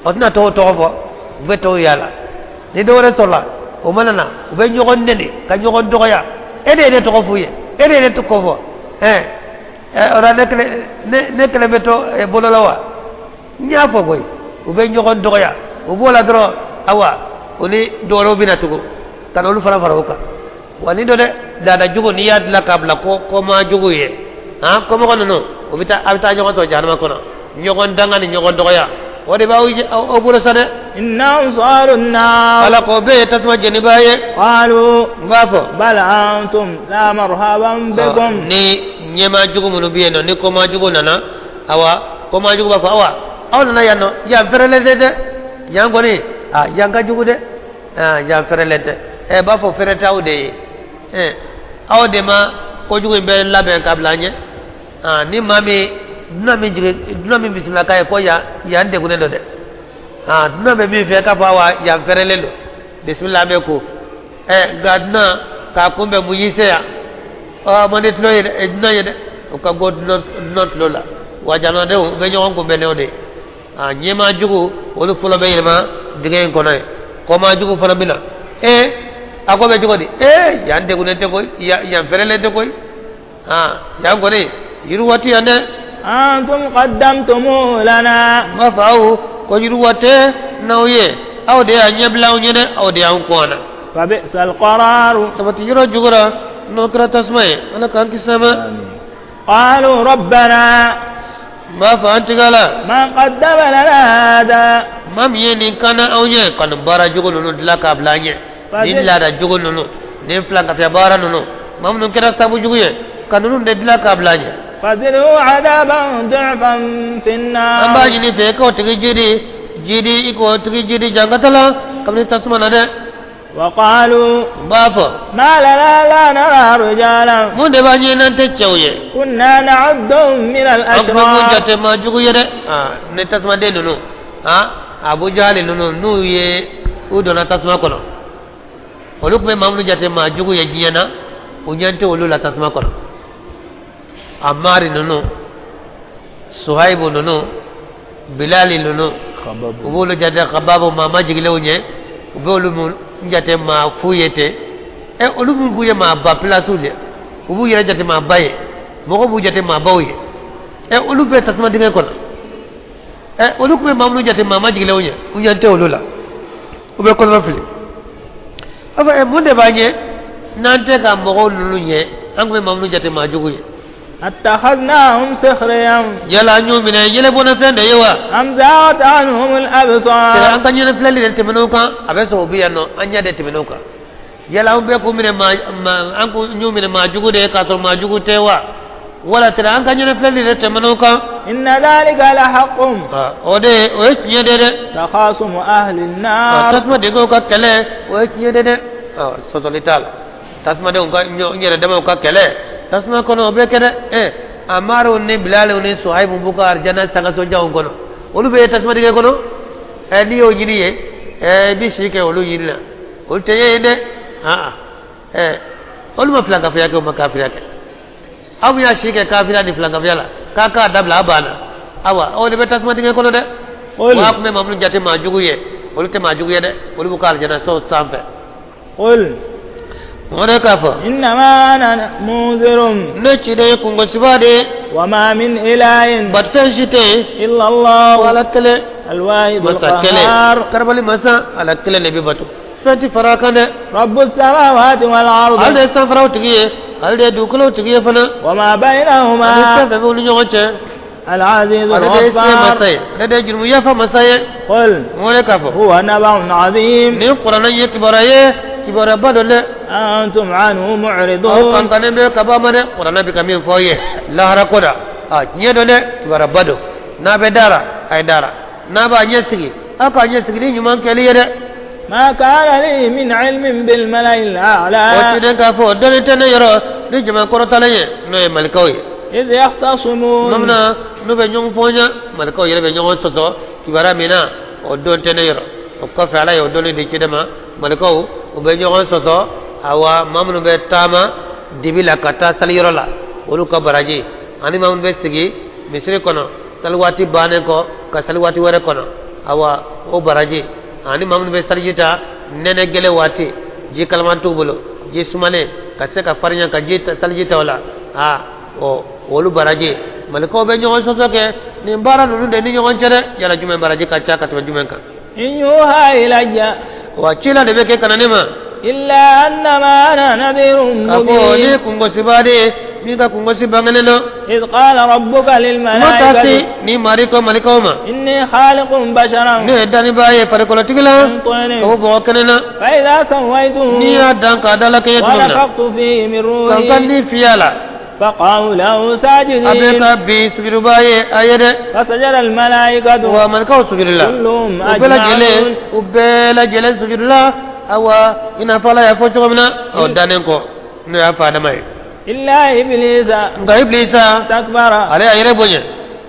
o tɛna tɔw tɔgɔ fɔ, u bɛ tɔw yaala. Ni dɔ wɛrɛ sɔrɔla, o mana na, u bɛ ɲɔgɔn nɛni ka ɲɔgɔn dɔgɔya. E de ye ne tɔgɔ f'u ye, e de ye ne tɔgɔ fɔ. Ɛɛ ɛ, o la ne kelen, ne kelen bɛ to bolo la wa? N y'a fɔ koyi. U bɛ ɲɔgɔn dɔgɔya, u b'o la dɔrɔn. Awa, o ni dɔ wɛrɛw bɛ na tugun ka na olu fana fara o kan. Wa ni dɔ dɛ, laada jugu, n'i y'a dilan k'a bila ko kɔma jugu ye, han, kɔmɔgɔ ninnu, u bɛ taa, a bɛ taa ɲɔgɔn sɔrɔ jahanama kɔnɔ. Ɲɔgɔn danga ni ɲɔgɔn dɔgɔya, o de b'aw aw bolo sa dɛ. Innahum salu nnar. Ala ko bɛɛ ye tasuma jenibaa ye. Qalu. N b'a fɔ. Bal antum la marhaban bikum. Ni ɲɛmaa jugu minnu bɛ yen nɔ, ni kɔma jugu nana, awa, kɔma jugu b'a fɔ: awa, aw nana yan nɔ, yan fɛrɛlen tɛ dɛ, yan kɔni, a yan ka jugu dɛ, yan fɛrɛlen tɛ. Ɛ, b'a fɔ fɛrɛ t'aw de ye. Ɛ, aw de ma kojugu in bɛɛ labɛn ka bila an ɲɛ. Ni maa min dunan min jigin, dunan min bisimila k'a ye ko yan, yan degunnen don dɛ. Dunan bɛ min fɛ k'a fɔ awa, yan fɛrɛlen don, bisimila, an bɛ ko. Ɛ, nka dunan k'a kunbɛn mun y'i se yan? Ɔ, man di tulo ye dɛ, dunan ye dɛ, o ka go dunan tulo la. Wa jamanadenw, u bɛ ɲɔgɔn kunbɛn n'o de ye. Ɲɛmaa jugu, olu fɔlɔ bɛ yɛlɛma dingɛ in kɔnɔ ye. Kɔmaa jugu fana bɛ na. Ee, a ko bɛ cogo di? Ee, yan degunnen tɛ koyi, yan fɛrɛlen tɛ koyi. Yan kɔni yiriwa tɛ yan dɛ. Antum qaddamtumu lana. N b'a fɔ aw ko yiriwa tɛ n'aw ye, aw de y'a ɲɛbila anw ye dɛ, aw de y'anw kɔn na. Fa bi'sal qararu. Sabati yɔrɔ jugura n'o kɛra tasuma ye, Ala k'an kisi a ma. Qalu rabbana. N b'a fɔ an tigi la. Man qaddama lana hada. Maa min ye nin kana anw ye ka nin baara jugu ninnu dilan k'a bila an ɲɛ, nin laada jugu ninnu, nin filankafiya baara ninnu, maa minnu kɛra sabu jugu ye ka ninnu de dilan k'a bila an ɲɛ. Fazidhu adaban du'fan fi nnar. An b'a ɲini fɛ k'o tigi jidi jidi, i k'o tigi jidi jankata la kabini tasuma na dɛ. Wa qalu. N b'a fɔ. Ma lana la nara rijalan. Mun de b'an ɲɛ n'an tɛ cɛw ye? Kunna na'udduhum min al An tun bɛ mun ashrar. jate maa jugu ye dɛ? Ni tasumaden ninnu, Abu Jahali ninnu, n'u ye u donna tasuma kɔnɔ, olu tun bɛ maa minnu jate maa jugu ye diɲɛ na, u ɲɛ tɛ olu la tasuma kɔnɔ. Amari ninnu, Suhaibu ninnu, Bilali ninnu, u b'olu jate Khababu, maa majigilenw ye, u b'olu mun jate maa fu ye ten. Ɛ, olu mun b'u ye maa ba pilasiw de, u b'u yɛrɛ jate maa ba ye, mɔgɔw b'u jate maa baw ye. Ɛ, olu bɛɛ tasuma dingɛ kɔnɔ. Ɛ, olu tun bɛ maa minnu jate maa majigilenw ye, u ɲɛ tɛ olu la, u bɛ kɔnɔna fili. A fɔ: ɛ, mun de b'an ɲɛ n'an tɛ ka mɔgɔw ninnu ɲɛ, an tun bɛ maa minnu jate maa jugu ye? Attakhadnahum sikhriyan. Yala an y'u minɛ yɛlɛbɔnafɛn de ye wa? Am zaghat anhum al absar. An ka ɲɛnafilɛli de tɛmɛn'o kan, a bɛ sɔrɔ u bɛ yan nɔ, an ɲɛ de tɛmɛn'o kan. Yala an bɛɛ k'u minɛ maa, an k'u y'u minɛ maa jugu de ye k'a sɔrɔ maa jugu tɛ wa? Wala tɛrɛ an ka ɲɛnafilɛli de tɛmɛn'o kan? Inna dhalika la haqqun. O de o ye tiɲɛ de dɛ. Takhasumu ahli an-nar. Tasuma denkɛw ka kɛlɛ, o ye tiɲɛ de dɛ, sɔsɔli t'a la. Tasumadenw ka n yɛrɛ damaw ka kɛlɛ tasuma kɔnɔ, o bɛ kɛ dɛ. Ɛ, Amaru ni Bilaliw ni Suhaibu b'u ka arijana sangasojanw kɔnɔ, olu bɛ tasuma dingɛ kɔnɔ. Ɛ, n'i y'o ɲini ye, ɛ, i bɛ si kɛ olu ɲini na, olu tɛ ye yen dɛ. Ɛ, olu ma filankafoya kɛ, u ma kafiriya kɛ. Aw min y'a si kɛ kafiriya ni filankafoya la k'a dabila, a banna. Awa, o de bɛ tasuma dingɛ kɔnɔ dɛ. Wa tun bɛ maa minnu jate maa jugu ye, olu tɛ maa jugu ye dɛ, olu b'u ka arijana so sanfɛ. Qul. O de k'a fɔ. Innama ana munzirun. Ne ciden ye kungosiba de ye. Wa ma min ilahin. Batofɛn si tɛ yen. Illa Allah. Ala kelen. Alwahid. Masa kelen, karabali masa, Ala kelen de bɛ bato, fɛn tɛ fara a kan dɛ. Rabbu samawati wal ardi. Ale de ye sanfaraw tigi ye, ale de ye dugukolow tigi ye fana. Wa ma baynahuma. Ani fɛn fɛn bɛ u ni ɲɔgɔn cɛ. Al-aziz. Ale de ye se masa ye, ale de ye jurumu yafa masa ye. Qul. O de k'a fɔ. Huwa naba'un azim. Nin kuranɛ ye kibaruya ye, kibaruyaba don dɛ. Antum anhu mu'ridun. Aw kankannen bɛ ka bɔ a ma dɛ. Kuranɛ bɛ ka min fɔ aw ye lahara ko da, a tiɲɛ don dɛ, kibaruyaba don. N'a bɛ dara, a ye dara. N'a b'a ɲɛ sigi, aw k'a ɲɛ sigi ni ɲuman kɛli ye dɛ. Ma kana li min ilmin bil mala'il a'la. O ciden k'a fɔ, dɔnni tɛ ne yɔrɔ ni jama kɔrɔtalen ye, n'o ye malikaw ye. Iz yahtasimun. Tuma min na n'u bɛ ɲɔgɔn fɔɲa, malikaw yɛrɛ bɛ ɲɔgɔn sɔsɔ kibaruya min na. O don tɛ ne yɔrɔ. O kɔfɛ, Ala ye o dɔnni di ciden ma. Malikaw, u bɛ ɲɔgɔn sɔsɔ. Awa, maa minnu bɛ taama dibi la ka taa saliyɔrɔ la, olu ka baraji, ani maa minnu bɛ sigi misiri kɔnɔ sali waati bannen kɔ ka sali waati wɛrɛ kɔnɔ, awa, o baraji, ani maa minnu bɛ saliji ta nɛnɛ gɛlɛn waati, ji kalaman t'u bolo, ji sumalen ka se ka farinya ka ji saliji ta o la, aa, ɔ, olu baraji. Malikaw bɛ ɲɔgɔn sɔsɔ kɛ nin baara ninnu de ni ɲɔgɔn cɛ dɛ. Yala jumɛn baraji ka ca ka tɛmɛ jumɛn kan? إن يوحى إلي Wa cila de bɛ kɛ ka na ne ma إلا أنما أنا نذير k'a fɔ ne مبين. Kungosiba de ye min ka kungosi bangenen don. إذ قال ربك Kuma للملائكة ta ni mari ko malikaw ma: إني خالق بشرا Ne ye danibaa ye farikolotigi la من طين ka bɔ bɔgɔ kɛnɛ na. فإذا سويته N'i y'a dan k'a da la kɛɲɛ tuma min na, ونفخت فيه من ka n ka روحي ni fiyɛ a la, فقعوا له a bɛ ساجدين. ka bin sujuduba ye a ye dɛ. فسجد الملائكة Wa malikaw sujudula كلهم u bɛɛ lajɛlen أجمعون. U bɛɛ lajɛlen sujudula, awa, i n'a fɔ Ala y'a fɔ cogo min na ɔ dannen kɔ, n'o y'a fɔ Adama ye. إلا إبليس Nka Ibilisa, استكبر ale y'a yɛrɛ bonya,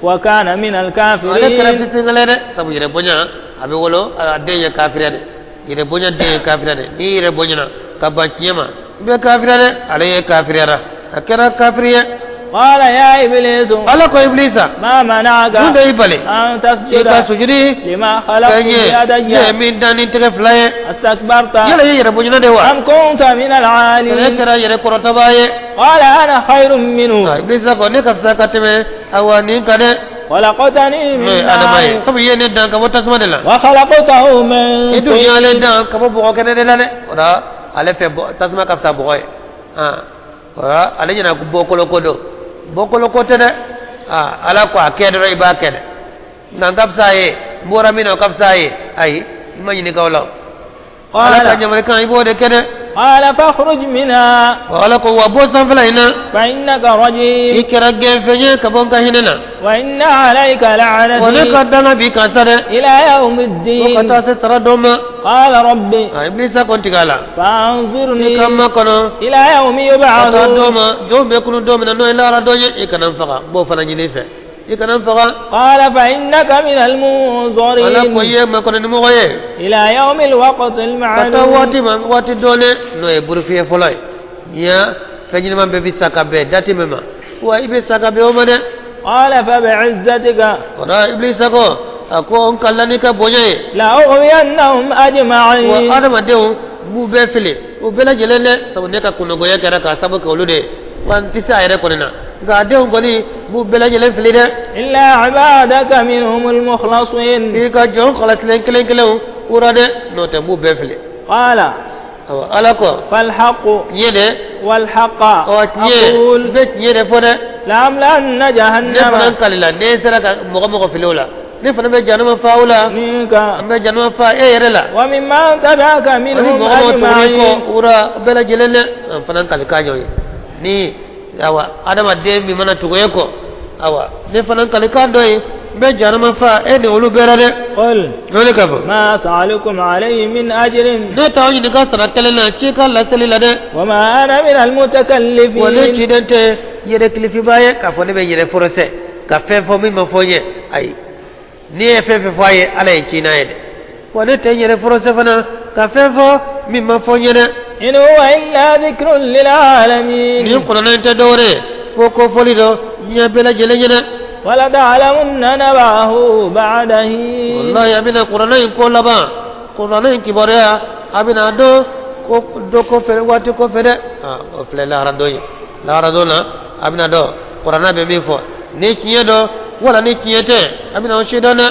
وكان من ale kɛra الكافرين. fisinkɛlɛ dɛ, sabu yɛrɛ bonya a bɛ wolo a den ye kafiriya de. Yɛrɛ bonya den ye kafiriya de. N'i yɛrɛ bonyana ka ban tiɲɛ ma, i bɛ kafiriya dɛ. Ale ye kafiriyara, a kɛra kafiri ye. قال يا إبليس Ala ko Ibilisa: ما منعك Mun de y'i bali أن i ka تسجد sujudi لما خلقت fɛn ye ne ye بيدي؟ min dan ni tɛgɛ fila ye? استكبرت Yala i ye yɛrɛ bonyana de wa? أم كنت من Ale العالين؟ kɛra yɛrɛ kɔrɔtabaa ye. قال أنا خير منه. Nka Ibilisa ko: Ne ka fisa ka tɛmɛ, awa, nin kan dɛ, خلقتني n'o من ye Adama ye, نار sabu i ye ne dan ka bɔ tasuma de la, وخلقته من i dun y'ale طين. dan ka bɔ bɔgɔ kɛnɛ de la dɛ. O la, ale fɛ tasuma ka fisa bɔgɔ ye. O la, ale ɲɛna ko bɔkolo ko don. Bɔkolo ko tɛ dɛ. Ala ko a kɛ dɔrɔn, i b'a kɛ dɛ. Nka n ka fisa a ye, n bɔra min na, o ka fisa a ye. Ayi, i ma ɲininka o la o. Ala ka قال ɲamarikan, i b'o de kɛ dɛ. قال فاخرج منها Wa Ala ko: Wa bɔ sanfɛla in na, فإنك i رجيم. kɛra gɛnfɛn ye ka bɔ n ka hinɛ na. وإن عليك Wa ne لعنتي ka danga b'i kan sa dɛ, إلى يوم fo ka taa الدين. se sara dɔ ma. قال ربي Ibilisa ko: N tigɛ a la, i فأنظرني ka makɔnɔ إلى يوم ka taa dɔ يبعثون. ma jɔnw bɛ kunu don min na, n'o ye lahara dɔ ye, i kana n faga. N b'o fana ɲini i fɛ, i kana n faga. قال فإنك من Ala ko: المنظرين I ye makɔnɔnimɔgɔ ye إلى يوم الوقت ka taa المعلوم. waati ma, waati dɔɔnin, n'o ye burufiyɛ fɔlɔ ye. Ɲa fɛn ɲɛnama bɛɛ bɛ sa ka bɛn dati min ma, wa i bɛ sa ka bɛn o ma dɛ. قال فبعزتك O la, Ibilisa ko, a ko: N kalila n'i ka bonya ye, لأغوينهم wa أجمعين. adamadenw, n b'u bɛɛ fili, u bɛɛ lajɛlen dɛ, sabu ne ka kunnagoya kɛra k'a sababu kɛ olu de ye. Wa n tɛ se a yɛrɛ kɔni na, nka a denw kɔni, n b'u bɛɛ lajɛlen fili dɛ. إلا عبادك منهم المخلصين. F'i ka jɔn kɔlɔsilen kelen kelenw wura dɛ, n'o tɛ n b'u bɛɛ fili. قال Awa, Ala ko: فالحق Tiɲɛ dɛ, والحق ɔ, tiɲɛ, n أقول bɛ tiɲɛ de fɔ dɛ. لأملأن Ne fana جهنم kalila ne sera ka mɔgɔ mɔgɔ fili o la, ne fana bɛ jahanama fa o la, منك an bɛ jahanama fa e yɛrɛ la, وممن تبعك ani منهم mɔgɔ mɔgɔ tuguni kɔ أجمعين. wura bɛɛ lajɛlen dɛ, an fana kali k'a ɲɔ ye ni, awa, adamaden min mana tugu e kɔ, awa, ne fana kali kan dɔ ye, n bɛ jahanama fa e ni olu bɛɛ la dɛ. قل N'o de ka fɔ: ما أسألكم عليه من أجر Ne t'aw ɲininka sara kelen na ci ka laseli la dɛ. وما أنا من Wa ne المتكلفين. ciden tɛ yɛrɛ kilifiba ye k'a fɔ ne bɛ yɛrɛ forosɛ ka fɛn fɔ min ma fɔ n ye. Ayi, n'i ye fɛn fɛn fɔ a ye, Ala ye ci n'a ye dɛ. Wa ne tɛ n yɛrɛ forosɛ fana ka fɛn fɔ min ma fɔ n ye dɛ. إن هو إلا ذكر للعالمين. Nin kɔnɔna in tɛ dɔwɛrɛ ye fo ko fɔli dɔ diɲɛ bɛɛ lajɛlen ɲɛna. ولتعلمن نبأه بعد حين. Walahi, a bɛna kuranɛ in ko laban, kuranɛ in kibaruya, a bɛna dɔn ko dɔ kɔfɛ, waati kɔfɛ dɛ. O filɛ lahara don ye. Lahara don na, a bɛna dɔn kuranɛ bɛ min fɔ, ni tiɲɛ dɔn wala ni tiɲɛ tɛ, a bɛna o si dɔn dɛ.